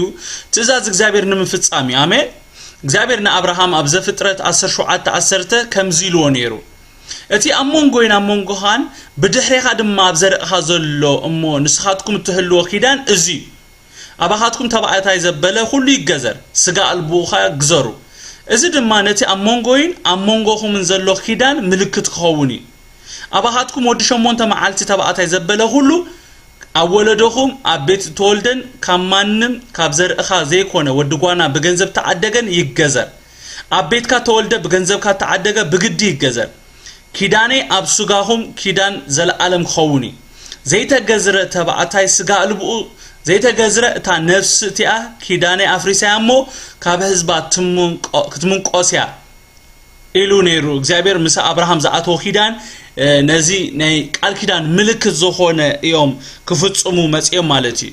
ትእዛዝ እግዚኣብሔር ንምፍጻም እዩ። ኣሜን። እግዚኣብሔር ንኣብርሃም ኣብ ዘፍጥረት ዓሰርተ ሸውዓተ ዓሰርተ ከምዚ ኢልዎ ነይሩ፣ "እቲ ኣብ መንጎይን ኣብ መንጎኻን ብድሕሬኻ ድማ ኣብ ዘርእኻ ዘሎ እሞ ንስኻትኩም እትህልዎ ኪዳን እዚ እዩ። ኣባኻትኩም ተባዕታይ ዘበለ ኩሉ ይገዘር፣ ስጋ ኣልቦኡ ኸኣ ግዘሩ። እዚ ድማ ነቲ ኣብ መንጎይን ኣብ መንጎኹምን ዘሎ ኪዳን ምልክት ክኸውን እዩ። ኣባኻትኩም ወዲ ሸሞንተ መዓልቲ ተባዕታይ ዘበለ ኩሉ ኣብ ወለዶኹም፣ ኣብ ቤት እተወልደን ካብ ማንም ካብ ዘርእኻ ዘይኮነ ወዲ ጓና ብገንዘብ ተዓደገን ይገዘር። ኣብ ቤትካ ተወልደ ብገንዘብካ ተዓደገ ብግዲ ይገዘር። ኪዳነይ ኣብ ስጋኹም ኪዳን ዘለኣለም ክኸውን እዩ። ዘይተገዝረ ተባዕታይ ስጋ ኣልብኡ ዘይተገዝረ እታ ነፍሲ እቲኣ ኪዳነይ ኣፍሪሳያ እሞ ካብ ህዝባ ትምንቆ-፣ ክትምንቆስ እያ" ኢሉ ነይሩ። እግዚኣብሔር ምስ ኣብርሃም ዝኣተዎ ኪዳን፣ እ፣ ነዚ ናይ ቃል ኪዳን ምልክት ዝኾነ እዮም ክፍጽሙ መጺኦም ማለት እዩ።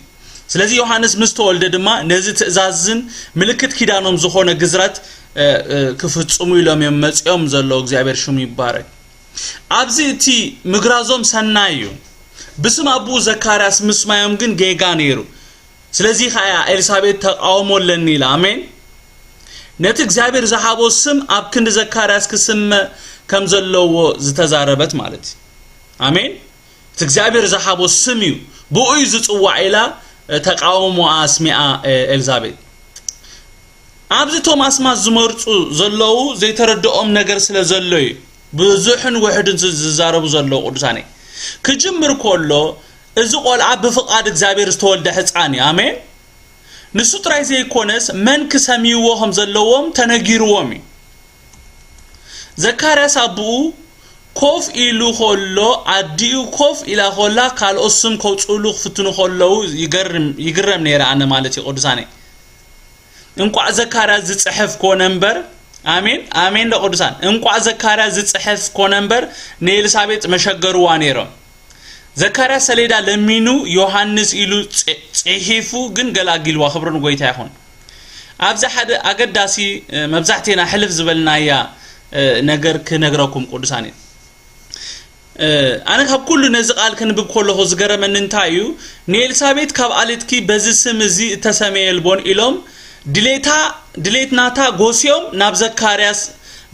ስለዚ ዮሃንስ ምስ ተወልደ ድማ ነዚ ትእዛዝን ምልክት ኪዳኖም ዝኾነ ግዝረት፣ እ፣ እ፣ ክፍጽሙ ኢሎም እዮም መጺኦም ዘለዉ። እግዚኣብሔር ሽሙ ይባረክ። ኣብዚ እቲ ምግራዞም ሰናይ እዩ። ብስም ኣቦኡ ዘካርያስ ምስማዮም ግን ጌጋ ነይሩ። ስለዚ ኸኣ እያ ኤልሳቤጥ ተቃውሞ ኣለኒ ኢላ። ኣሜን። ነቲ እግዚኣብሔር ዝሃቦ ስም ኣብ ክንዲ ዘካርያስ ክስመ ከም ዘለዎ ዝተዛረበት ማለት እዩ። ኣሜን። እቲ እግዚኣብሔር ዝሃቦ ስም እዩ፣ ብኡ እዩ ዝጽዋዕ ኢላ፣ እ፣ ተቃውሞኣ ኣስሚኣ፣ እ፣ ኤልዛቤጥ። ኣብዚ እቶም ኣስማት ዝመርጹ ዘለዉ ዘይተረድኦም ነገር ስለ ዘሎ እዩ ብዙሕን ውሕድን ዝ-፣ ዝዛረቡ ዘለዉ ቅዱሳነይ። ክጅምር ከሎ እዚ ቆልዓ ብፍቓድ እግዚኣብሔር ዝተወልደ ሕፃን እዩ። ኣሜን። ንሱ ጥራይ ዘይኮነስ መን ክሰምይዎ ከም ዘለዎም ተነጊርዎም እዩ። ዘካርያስ ኣቦኡ ኮፍ ኢሉ ከሎ፣ ኣዲኡ ኮፍ ኢላ ከላ፣ ካልኦት ስም ከውጽኡሉ ክፍትኑ ከለዉ ይገርም-፣ ይግረም ነይረ ኣነ ማለት እዩ ቅዱሳነይ። እንቋዕ ዘካርያስ ዝጽሕፍ ኮነ እምበር፣ ኣሜን፣ ኣሜን፣ ዶ ቅዱሳን፣ እንቋዕ ዘካርያስ ዝጽሕፍ ኮነ እምበር፣ ንኤልሳቤጥ መሸገርዋ ነይሮም። ዘካርያስ ሰሌዳ ለሚኑ ዮሃንስ ኢሉ ጽ-፣ ጽሒፉ ግን ገላጊልዋ። ክብሪ ንጎይታ ይኹን። ኣብዚ ሓደ ኣገዳሲ፣ እ፣ መብዛሕቴና ሕልፍ ዝበልናያ፣ እ፣ ነገር ክነግረኩም ቅዱሳን እዩ። እ፣ ኣነ ካብ ኩሉ ነዚ ቃል ክንብብ ከለኹ ዝገረመኒ እንታይ እዩ፣ ንኤልሳቤጥ ካብ ኣሌትኪ በዚ ስም እዚ እተሰመየ ልቦን ኢሎም ድሌታ፣ ድሌት ናታ ጎስዮም ናብ ዘካርያስ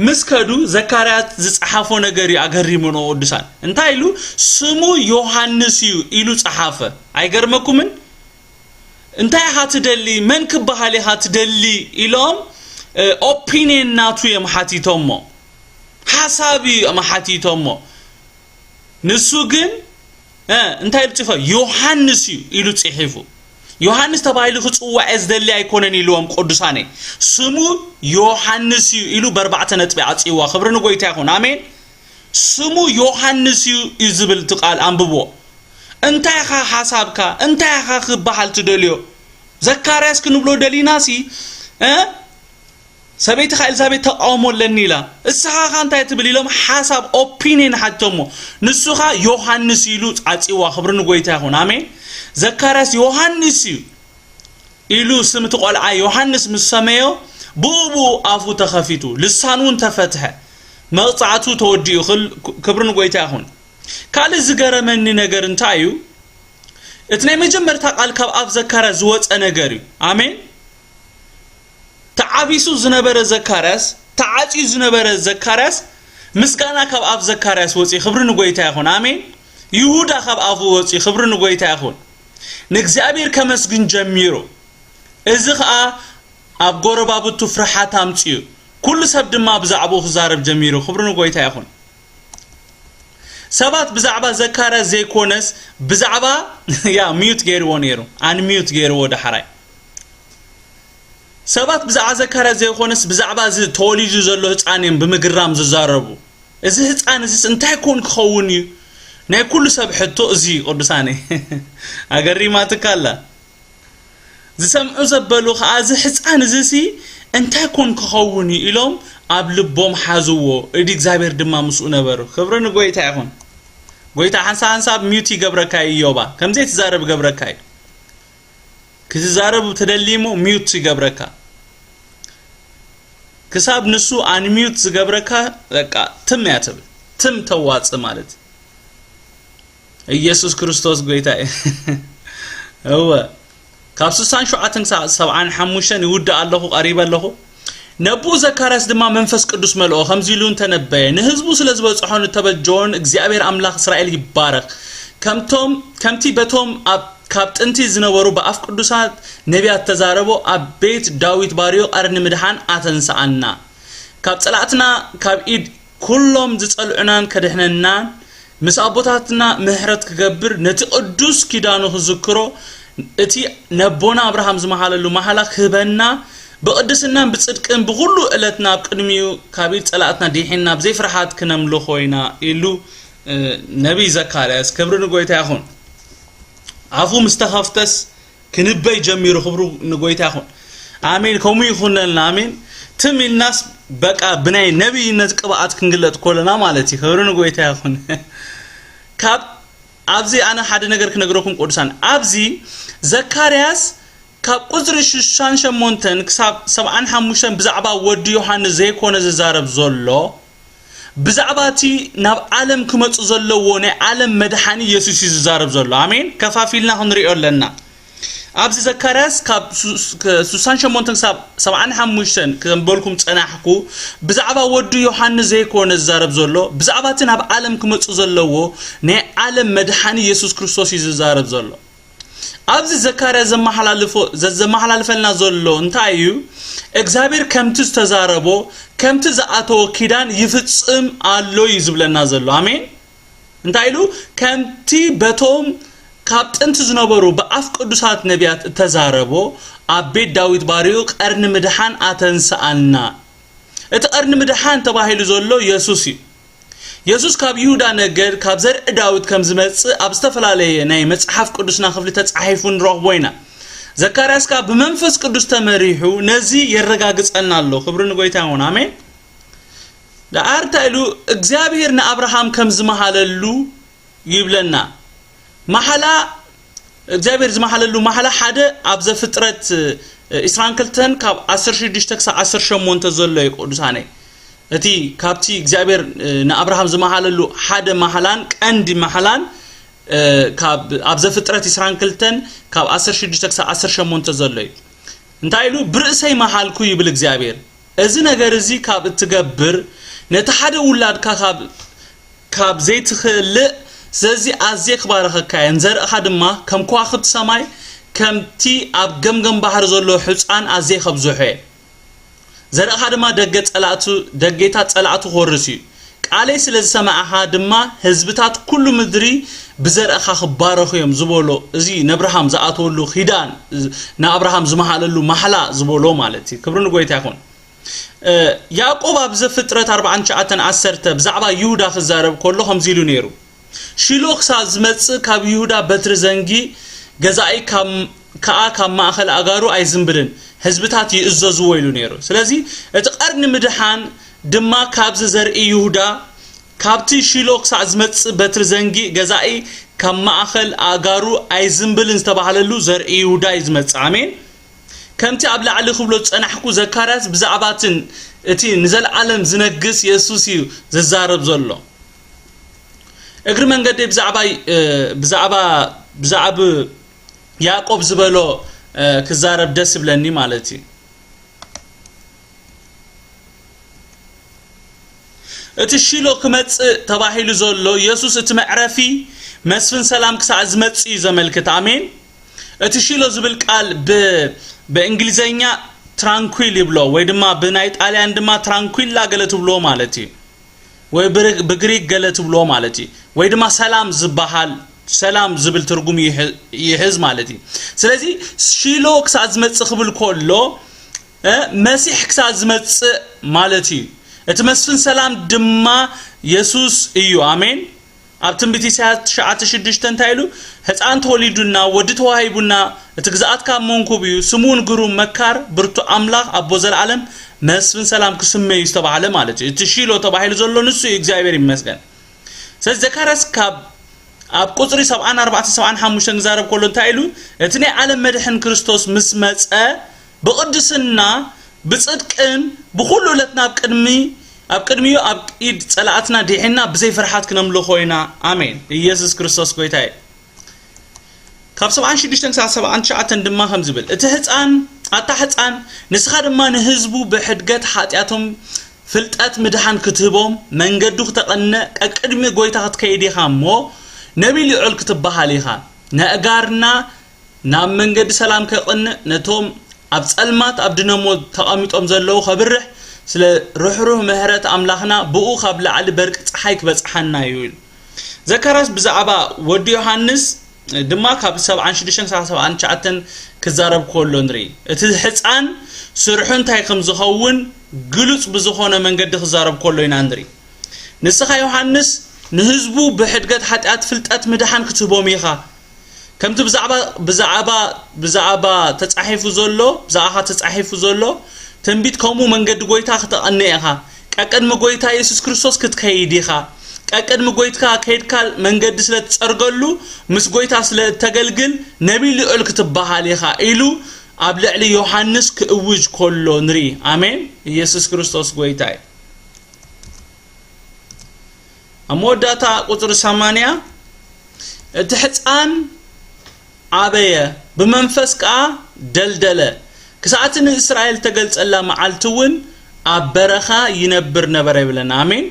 ምስ ከዱ፣ ዘካርያስ ዝጸሓፎ ነገር እዩ ኣገሪሙኖ ቅዱሳን። እንታይ ኢሉ? ስሙ ዮሃንስ እዩ ኢሉ ጸሓፈ። ኣይገርመኩምን? እንታይ ኢኻ ትደሊ? መን ክበሃል ኢኻ ትደሊ? ኢሎም፣ እ፣ ኦፒንየን ናቱ እዮም ሓቲቶሞ። ሓሳብ እዩ እዮም ሓቲቶሞ። ንሱ ግን፣ እ፣ እንታይ ኢሉ ጽፎ? ዮሃንስ እዩ ኢሉ ጽሒፉ። ዮሃንስ ተባሂሉ ክጽዋዕ እየ ዝደሊ ኣይኮነን ኢልዎም ቅዱሳነይ። ስሙ ዮሃንስ እዩ ኢሉ በርባዕተ ነጥቢ ዓጽይዋ። ክብሪ ንጎይታ ይኹን። ኣሜን። ስሙ ዮሃንስ እዩ እዩ ዝብል እቲ ቃል ኣንብብዎ። እንታይ ኢኻ ሓሳብካ? እንታይ ኢኻ ክበሃል ትደልዮ? ዘካርያስ ክንብሎ ደሊናሲ፣ እ? ሰበይትኻ ኤልዛቤት ተቃውሞ ኣለኒ ኢላ። እስኻ ኸ እንታይ ትብል ኢሎም ሓሳብ ኦፒንየን ሓቲቶሞ። ንሱ ኸኣ ዮሃንስ ኢሉ ዓጽይዋ። ክብሪ ንጎይታ ይኹን። ኣሜን። ዘካርያስ ዮሃንስ እዩ ኢሉ ስም እቲ ቆልዓ ዮሃንስ ምስ ሰመዮ፣ ብኡ ብኡ ኣፉ ተኸፊቱ፣ ልሳኑ እውን ተፈትሐ። መቕጻዕቱ ተወዲኡ። ክል-፣ ክብሪ ንጎይታ ይኹን። ካልእ ዝገረመኒ ነገር እንታይ እዩ? እቲ ናይ መጀመርታ ቃል ካብ ኣፍ ዘካርያስ ዝወጸ ነገር እዩ። ኣሜን። ተዓቢሱ ዝነበረ ዘካርያስ፣ ተዓጽዩ ዝነበረ ዘካርያስ፣ ምስጋና ካብ ኣፍ ዘካርያስ ወጺኡ። ክብሪ ንጎይታ ይኹን። ኣሜን። ይሁዳ ካብ ኣፉ ወጺኡ። ክብሪ ንጎይታ ይኹን። ንእግዚኣብሔር ከመስግን ጀሚሩ። እዚ ኸኣ ኣብ ጎረባብቱ ፍርሓት ኣምጺኡ። ኩሉ ሰብ ድማ ብዛዕባኡ ክዛረብ ጀሚሩ። ክብሪ ንጎይታ ይኹን። ሰባት ብዛዕባ ዘካርያስ ዘይኮነስ ብዛዕባ፣ ያ፣ ሚዩት ገይርዎ ነይሩ። ኣን ሚዩት ገይርዎ ዳሕራይ። ሰባት ብዛዕባ ዘካርያስ ዘይኮነስ ብዛዕባ እዚ ተወሊዱ ዘሎ ህጻን እዮም ብምግራም ዝዛረቡ። እዚ ህጻን እዚስ እንታይ ኮን ክኸውን እዩ? ናይ ኩሉ ሰብ ሕቶ እዚ እዩ ቅዱሳነይ። ኣገሪማትካ ኣላ። ዝሰምዑ ዘበሉ ኸኣ፣ "እዚ ሕጻን እዚሲ እንታይ ኮን ክኸውን እዩ?" ኢሎም ኣብ ልቦም ሓዝዎ። እዲ እግዚኣብሔር ድማ ምስኡ ነበሩ። ክብሪ ንጎይታ ይኹን። ጎይታ ሓንሳብ ሓንሳብ ሚዩት ይገብረካ እዩ፣ እዮባ። ከም ዘይትዛረብ ይገብረካ እዩ። ክትዛረብ ተደሊሞ ሚዩት ይገብረካ። ክሳብ ንሱ ኣንሚዩት ዝገብረካ፣ በቃ፣ ትም እያ ትብል። ትም ተዋጽእ ማለት። ኢየሱስ ክርስቶስ ጎይታ እዩ። እወ። ካብ ስሳን ሸውዓተን ክሳብ ሰብዓን ሓሙሽተን ይውድእ ኣለኹ፣ ቀሪበ ኣለኹ። ነብኡ ዘካርያስ ድማ መንፈስ ቅዱስ መልኦ፣ ከምዚ ኢሉ እንተነበየ፣ ንህዝቡ ስለ ዝበጽሖን እተበጀዎን እግዚኣብሔር ኣምላኽ እስራኤል ይባረኽ። ከምቶም፣ ከምቲ በቶም ኣብ፣ ካብ ጥንቲ ዝነበሩ ብኣፍ ቅዱሳት ነቢያት ተዛረቦ፣ ኣብ ቤት ዳዊት ባርዮ ቀርኒ ምድሓን ኣተንስኣና። ካብ ጸላእትና፣ ካብ ኢድ ኩሎም ዝጸልዑናን ከድሕነናን፣ ምስ ኣቦታትና ምሕረት ክገብር፣ ነቲ ቅዱስ ኪዳኑ ክዝክሮ፣ እቲ ነቦና ኣብርሃም ዝመሃለሉ መሃላ ክህበና፣ ብቅድስናን ብጽድቅን ብኹሉ ዕለትና ኣብ ቅድሚኡ ካብ ኢድ ጸላእትና ዲሒንና ብዘይ ፍርሃት ክነምልኾ ኢና ኢሉ፣ እ፣ ነቢይ ዘካርያስ። ክብሪ ንጎይታ ይኹን። ኣፉ ምስ ተኸፍተስ ክንበይ ጀሚሩ። ክብሩ ንጎይታ ይኹን። ኣሜን። ከምኡ ይኹነልና። ኣሜን። ትም ኢልናስ በቃ ብናይ ነቢይነት ቅብኣት ክንግለጥ ኮለና ማለት እዩ። ክብሪ ንጎይታ ይኹን። ካብ ኣብዚ ኣነ ሓደ ነገር ክነግረኩም ቅዱሳን። ኣብዚ ዘካርያስ ካብ ቁጽሪ ሽሳን ሸሞንተን ክሳብ ሰብዓን ሓሙሽተን ብዛዕባ ወዲ ዮሃንስ ዘይኮነ ዝዛረብ ዘሎ፣ ብዛዕባ እቲ ናብ ዓለም ክመጽእ ዘለዎ ናይ ዓለም መድሓኒ የሱስ እዩ ዝዛረብ ዘሎ። ኣሜን። ከፋፊልና ክንሪኦ ኣለና። ኣብዚ ዘካርያስ ካብ ሱ-፣ ስ-፣ ከ-፣ ስሳን ሸሞንተን ክሳብ ሰብዓን ሓሙሽተን ከም በልኩም ጸናሕኩ፣ ብዛዕባ ወዲ ዮሃንስ ዘይኮነ ዝዛረብ ዘሎ፣ ብዛዕባ እቲ ናብ ዓለም ክመጽእ ዘለዎ ናይ ዓለም መድሓኒ የሱስ ክርስቶስ እዩ ዝዛረብ ዘሎ። ኣብዚ ዘካርያስ ዘመሓላልፎ-፣ ዘ-፣ ዘመሓላልፈልና ዘሎ እንታይ እዩ? እግዚኣብሔር ከምቲ ዝተዛረቦ፣ ከምቲ ዝኣተዎ ኪዳን ይፍጽም ኣሎ እዩ ዝብለና ዘሎ። ኣሜን። እንታይ ኢሉ? ከምቲ በቶም ካብ ጥንቲ ዝነበሩ ብኣፍ ቅዱሳት ነቢያት እተዛረቦ፣ ኣብ ቤት ዳዊት ባርዩ ቀርኒ ምድሓን ኣተንስኣልና። እቲ ቀርኒ ምድሓን ተባሂሉ ዘሎ የሱስ እዩ። የሱስ ካብ ይሁዳ ነገድ፣ ካብ ዘርኢ ዳዊት ከም ዝመጽእ ኣብ ዝተፈላለየ ናይ መጽሓፍ ቅዱስና ክፍሊ ተጻሒፉ ንረኽቦ ኢና። ዘካርያስ ከኣ ብመንፈስ ቅዱስ ተመሪሑ ነዚ የረጋግጸልና ኣሎ። ክብሪ ንጎይታ ይኹን። ኣሜን። ደኣ እንታይ ኢሉ እግዚኣብሔር ንኣብርሃም ከም ዝመሃለሉ ይብለና። ማሕላ እግዚኣብሔር ዝመሃለሉ ማሕላ ሓደ ኣብ ዘፍጥረት ዒስራን ክልተን ካብ ዓሰርተ ሽዱሽተ ክሳብ ዓሰርተ ሸሞንተ ዘሎ እዩ ቅዱሳነይ። እቲ ካብቲ እግዚኣብሔር ንኣብርሃም ዝመሃለሉ ሓደ ማሕላን ቀንዲ ማሕላን ካብ ኣብ ዘፍጥረት ዒስራን ክልተን ካብ ዓሰርተ ሽዱሽተ ክሳብ ዓሰርተ ሸሞንተ ዘሎ እዩ። እንታይ ኢሉ? ብርእሰይ መሃልኩ ይብል እግዚኣብሔር። እዚ ነገር እዚ ካብ እትገብር ነቲ ሓደ ውላድካ ካብ ካብ ዘይትኽልእ፣ ስለዚ ኣዝየ ክባርኸካ እየ፣ ንዘርእኻ ድማ ከም ከዋኽብቲ ሰማይ ከምቲ ኣብ ገምገም ባሕሪ ዘሎ ሑጻን ኣዝየ ከብዝሖ እየ። ዘርእኻ ድማ ደገ ጸላእቱ ደጌታት ጸላእቱ ክወርስ እዩ። ቃለይ ስለ ዝሰማዕኻ ድማ ህዝብታት ኩሉ ምድሪ ብዘርእኻ ክባረኹ እዮም ዝበሎ፣ እዚ ነብርሃም ዝኣተወሉ ኪዳን፣ ንኣብርሃም ዝመሃለሉ ማሕላ ዝበሎ ማለት እዩ። ክብሪ ንጎይታ ይኹን። ያዕቆብ ኣብ ዘፍጥረት ኣርባዓን ትሽዓተን ዓሰርተ ብዛዕባ ይሁዳ ክዛረብ ከሎ ከምዚ ኢሉ ነይሩ። ሺሎ ክሳብ ዝመጽእ ካብ ይሁዳ በትሪ ዘንጊ ገዛኢ ከኣ ካብ ማእኸል ኣጋሩ ኣይዝንብልን፣ ህዝብታት ይእዘዝዎ ኢሉ ነይሩ። ስለዚ እቲ ቀርኒ ምድሓን ድማ ካብዚ ዘርኢ ይሁዳ ካብቲ ሺሎ ክሳብ ዝመጽእ በትሪ ዘንጊ ገዛኢ ካብ ማእኸል ኣጋሩ ኣይዝንብልን ዝተባህለሉ ዘርኢ ይሁዳ እዩ ዝመጽእ። ኣሜን። ከምቲ ኣብ ላዕሊ ክብሎ ዝጸናሕኩ ዘካርያስ ብዛዕባትን እቲ ንዘለዓለም ዝነግስ የሱስ እዩ ዝዛረብ ዘሎ። እግሪ መንገደይ ብዛዕባ ብዛዕባ ብዛዕብ ያዕቆብ ዝበሎ ክዛረብ ደስ ይብለኒ ማለት እዩ። እቲ ሺሎ ክመጽእ ተባሂሉ ዘሎ የሱስ እቲ መዕረፊ መስፍን ሰላም ክሳዕ ዝመጽእ እዩ ዘመልክት። ኣሜን። እቲ ሺሎ ዝብል ቃል ብ ብእንግሊዘኛ ትራንኩል ይብሎ ወይ ድማ ብናይ ጣልያን ድማ ትራንኩላ ገለ ትብልዎ ማለት እዩ። ወይ ብሪ- ብግሪክ ገለ ትብልዎ ማለት እዩ። ወይ ድማ ሰላም ዝበሃል ሰላም ዝብል ትርጉም ይሕ- ይሕዝ ማለት እዩ። ስለዚ ሺሎ ክሳዕ ዝመጽእ ክብል ከሎ እ፣ መሲሕ ክሳብ ዝመጽእ ማለት እዩ። እቲ መስፍን ሰላም ድማ የሱስ እዩ። ኣሜን። ኣብ ትንቢት ኢሳያስ ትሽዓተ ሽዱሽተ እንታይ ኢሉ? ህፃን ተወሊዱና፣ ወዲ ተዋሂቡና፣ እቲ ግዝኣት ካብ መንኩብ እዩ፣ ስሙ እውን ግሩም መካር፣ ብርቱ ኣምላኽ፣ ኣቦ ዘለኣለም፣ መስፍን ሰላም ክስመ እዩ ዝተባህለ ማለት እዩ። እቲ ሺሎ ተባሂሉ ዘሎ ንሱ እዩ። እግዚኣብሔር ይመስገን። ስለዚ ዘካርያስ ካብ ኣብ ቁጽሪ ሰብዓን ኣርባዕተን ሰብዓን ሓሙሽተን ክዛረብ ከሎ እንታይ ኢሉ? እቲ ናይ ዓለም መድሕን ክርስቶስ ምስ መጸ ብቕድስና ብጽድቅን ብኹሉ ዕለት ናብ ቅድሚ ኣብ ቅድሚኡ ኣብ ኢድ ጸላእትና ዲሒና ብዘይ ፍርሓት ክነምልኾ ኢና። ኣሜን። ኢየሱስ ክርስቶስ ጎይታ እዩ። ካብ ሰብዓን ሽዱሽተን ክሳብ ሰብዓን ትሽዓተን ድማ ከም ዝብል እቲ ህፃን ኣታ ህፃን ንስኻ ድማ ንህዝቡ ብሕድገት ሓጢኣቶም ፍልጠት ምድሓን ክትህቦም መንገዱ ክተቐንዕ ቀቅድሚ ጎይታ ክትከይድ ኢኻ እሞ ነቢይ ልዑል ክትበሃል ኢኻ። ነእጋርና ናብ መንገዲ ሰላም ከቕንዕ ነቶም ኣብ ጸልማት ኣብ ድነሞ ተቐሚጦም ዘለዉ ከብርህ ስለ ርሕሩህ ምሕረት ኣምላኽና ብኡ ካብ ላዕሊ በርቂ ጸሓይ ክበጽሓና እዩ ኢሉ። ዘካርያስ ብዛዕባ ወዲ ዮሃንስ ድማ ካብ ሰብዓን ሽዱሽተን ክሳብ ሰብዓን ትሽዓተን ክዛረብ ከሎ ንርኢ። እቲ ሕፃን ስርሑ እንታይ ከም ዝኸውን ግሉጽ ብዝኾነ መንገዲ ክዛረብ ከሎ ኢና ንርኢ። ንስኻ ዮሃንስ ንህዝቡ ብሕድገት ሓጢኣት ፍልጠት ምድሓን ክትህቦም ኢኻ። ከምቲ ብዛዕባ ብዛዕባ ብዛዕባ ተጻሒፉ ዘሎ ብዛዕኻ ተጻሒፉ ዘሎ ትንቢት ከምኡ መንገዲ ጎይታ ክተቐንእ ኢኻ። ቀቅድሚ ጎይታ የሱስ ክርስቶስ ክትከይድ ኢኻ። ቀቅድሚ ጎይትካ ከይድካ መንገዲ ስለ ትጸርገሉ ምስ ጎይታ ስለ እተገልግል ነቢይ ልዑል ክትበሃል ኢኻ ኢሉ ኣብ ልዕሊ ዮሃንስ ክእውጅ ከሎ ንርኢ። ኣሜን። ኢየሱስ ክርስቶስ ጎይታ እዩ። ኣብ መወዳእታ ቁጽሪ ሰማንያ እቲ ሕፃን ዓበየ፣ ብመንፈስ ከኣ ደልደለ፣ ክሳዕቲ ንእስራኤል ተገልጸላ መዓልቲ እውን ኣብ በረኻ ይነብር ነበረ ይብለና። ኣሜን።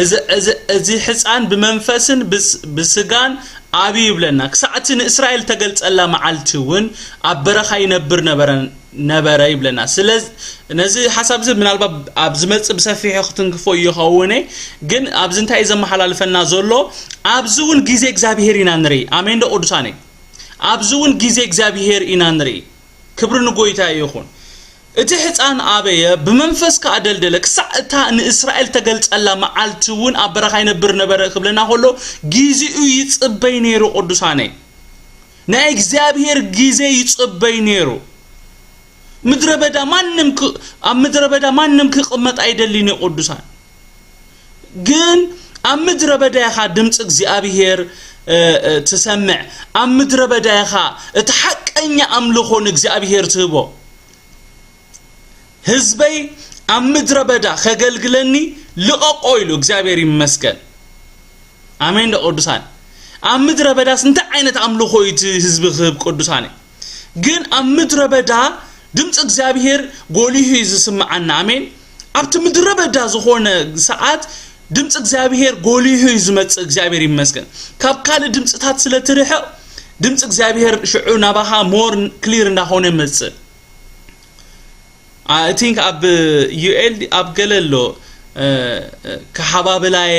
እዚ እዚ እዚ ሕፃን ብመንፈስን ብስ- ብስጋን ኣብዩ ይብለና። ክሳዕቲ ንእስራኤል ተገልጸላ መዓልቲ እውን ኣብ በረኻ ይነብር ነበረ ነበረ ይብለና። ስለዚ ነዚ ሓሳብ እዚ ምናልባት ኣብ ዝመጽእ ብሰፊሑ ክትንክፎ ይኸውን፣ ግን ኣብዚ እንታይ እዩ ዘመሓላልፈና ዘሎ? ኣብዚ እውን ግዜ እግዚኣብሄር ኢና ንርኢ። ኣሜን ዶ ቅዱሳነይ? ኣብዚ እውን ግዜ እግዚኣብሄር ኢና ንርኢ። ክብሪ ንጎይታ ይኹን። እቲ ሕፃን ኣበየ ብመንፈስ ከኣ ደልደለ ክሳዕ እታ ንእስራኤል ተገልጸላ መዓልቲ እውን ኣብ በረኻ ይነብር ነበረ ክብለና ከሎ ግዜኡ ይጽበይ ነይሩ ቅዱሳነይ። ናይ እግዚኣብሔር ግዜ ይጽበይ ነይሩ። ምድረ በዳ ማንም ክ- ኣብ ምድረ በዳ ማንም ክቕመጥ ኣይደልን እዩ ቅዱሳን። ግን ኣብ ምድረ በዳ ኢኻ ድምፂ እግዚኣብሔር እ፣ እ፣ ትሰምዕ። ኣብ ምድረ በዳ ኢኻ እቲ ሓቀኛ ኣምልኾ ንእግዚኣብሔር ትህቦ። ህዝበይ ኣብ ምድረ በዳ ከገልግለኒ ልቐቆ ኢሉ እግዚኣብሔር ይመስገን። ኣሜን ዶ ቅዱሳን? ኣብ ምድረ በዳስ እንታይ ዓይነት ኣምልኾ እዩ እቲ ህዝቢ ክህብ ቅዱሳን? ግን ኣብ ምድረ በዳ ድምፂ እግዚኣብሔር ጎሊሁ እዩ ዝስምዓና። ኣሜን። ኣብቲ ምድረ በዳ ዝኾነ ሰዓት ድምፂ እግዚኣብሔር ጎሊሁ እዩ ዝመፅእ። እግዚኣብሔር ይመስገን። ካብ ካልእ ድምፅታት ስለ ትርሕቕ ድምፂ እግዚኣብሔር ሽዑ ናባኻ ሞር ክሊር እንዳኾነ ይመፅእ። I think ኣብ ዩኤል ኣብ ገለ ኣሎ ክሓባብላየ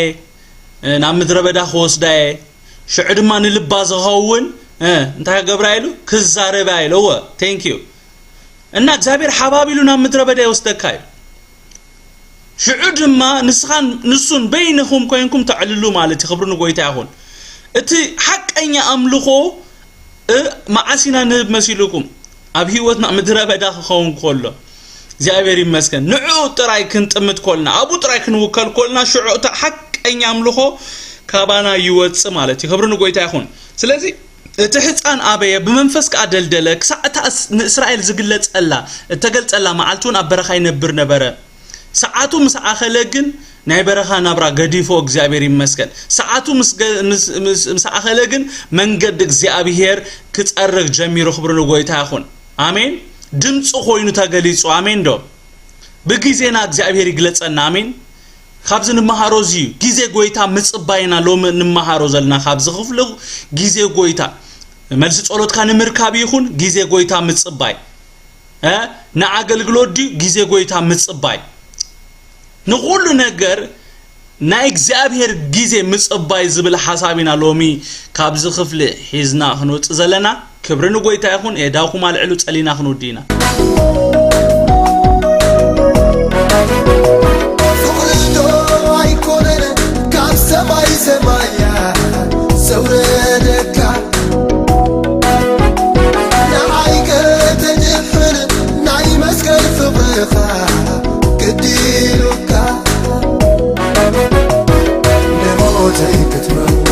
ናብ ምድረ በዳ ክወስዳየ ሽዑ ድማ ንልባ ዝኸውን እንታይ ክገብራ ኢሉ ክዛረባ ኢለዎ። Thank you እና እግዚኣብሔር ሓባቢሉ ናብ ምድረ በዳ ይወስደካ እዩ። ሽዑ ድማ ንስኻን ንሱን በይንኹም ኮይንኩም ተዕልሉ ማለት እዩ። ክብሪ ንጎይታ ይኹን። እቲ ሓቀኛ ኣምልኾ እ፣ መዓስ ኢና ንህብ መሲልኩም? ኣብ ህይወትና ምድረ በዳ ክኸውን ከሎ እግዚኣብሔር ይመስገን ንዕኡ ጥራይ ክንጥምት ኮልና ኣብኡ ጥራይ ክንውከል ኮልና ሽዑ እቲ ሓቀኛ ኣምልኾ ካባና ይወፅእ ማለት እዩ። ክብሪ ንጎይታ ይኹን። ስለዚ እቲ ሕፃን ኣበየ ብመንፈስ ከኣ ደልደለ ክሳዕ እታ እስ- ንእስራኤል ዝግለጸላ እተገልጸላ መዓልቲ እውን ኣብ በረኻ ይነብር ነበረ። ሰዓቱ ምስ ኣኸለ ግን ናይ በረኻ ናብራ ገዲፎ እግዚኣብሔር ይመስገን። ሰዓቱ ምስ ገ- ምስ- ምስ- ምስ ኣኸለ ግን መንገዲ እግዚኣብሔር ክጸርግ ጀሚሩ። ክብሪ ንጎይታ ይኹን። ኣሜን። ድምፂ ኮይኑ ተገሊጹ። ኣሜን ዶ? ብግዜና እግዚኣብሔር ይግለጸና። ኣሜን። ካብዚ ንመሃሮ እዚ እዩ። ግዜ ጎይታ ምጽባይና ሎሚ ንመሃሮ ዘለና ካብዚ ክፍሊ ግዜ ጎይታ መልሲ ጸሎትካ ንምርካብ ይኹን ግዜ ጎይታ ምጽባይ እ ንኣገልግሎት ድዩ ግዜ ጎይታ ምጽባይ ንኹሉ ነገር ናይ እግዚኣብሔር ግዜ ምጽባይ ዝብል ሓሳብ ኢና ሎሚ ካብዚ ክፍሊ ሒዝና ክንወጽእ ዘለና። ክብሪ ንጎይታ ይኹን። የእዳውኩም ኣልዕሉ ጸሊና ክንውዲ ኢና። ፍቕሪ ዶ ኣይኮነን ካብ ሰማይ ሰማያ ዘውረደካ ንዓይ ከተድሕን ናይ መስቀል ፍቕርኻ ግዲሉካ ንሞተይ ክትመውት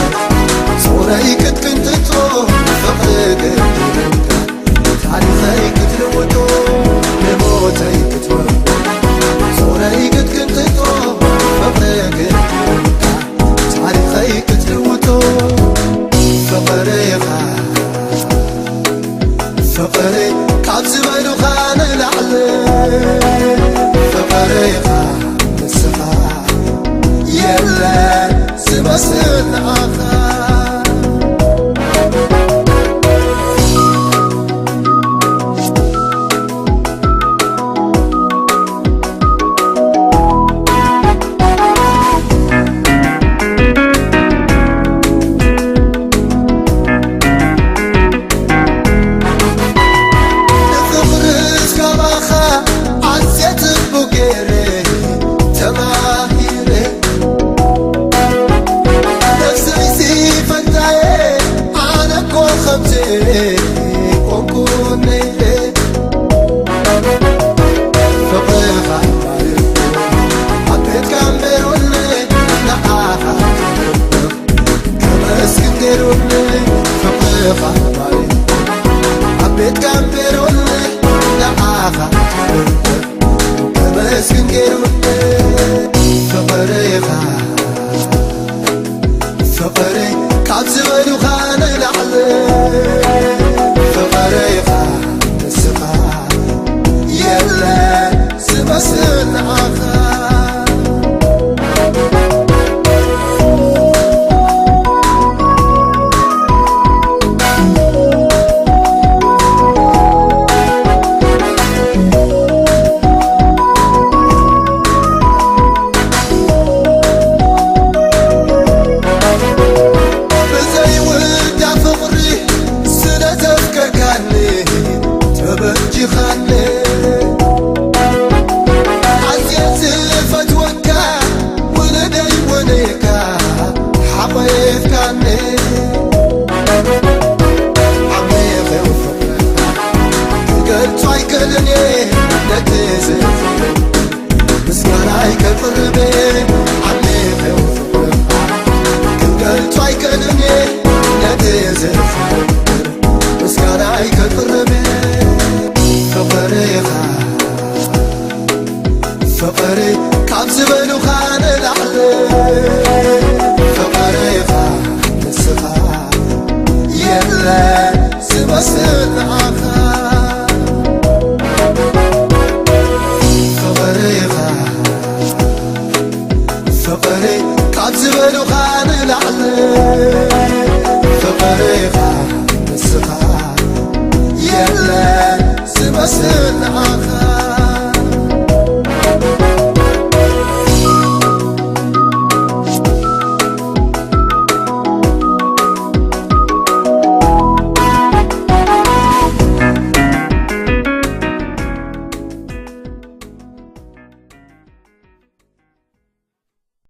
ጾረይ ክትቅንጥጦ ፍቕሪ ግዲሉካ ታሪኸይ ክትልውጦ ንሞተይ ክትመውት ጾረይ ክትቅንጥጦ ፍቕሪ ግዲሉካ ታሪኸይ ክትልውጦ ፍቕርኻ ፍቕሪ ካብ ዝበሉኻ ንላዕሊ ፍቕርኻ ንስኻ የለን ዝመስል ንዓኻ ፍቕሪ ካብ ዝበሉኻ ንላዕሊ ፍቕሪኻ ንስኻ የለ ዝመስል ንዓኻ።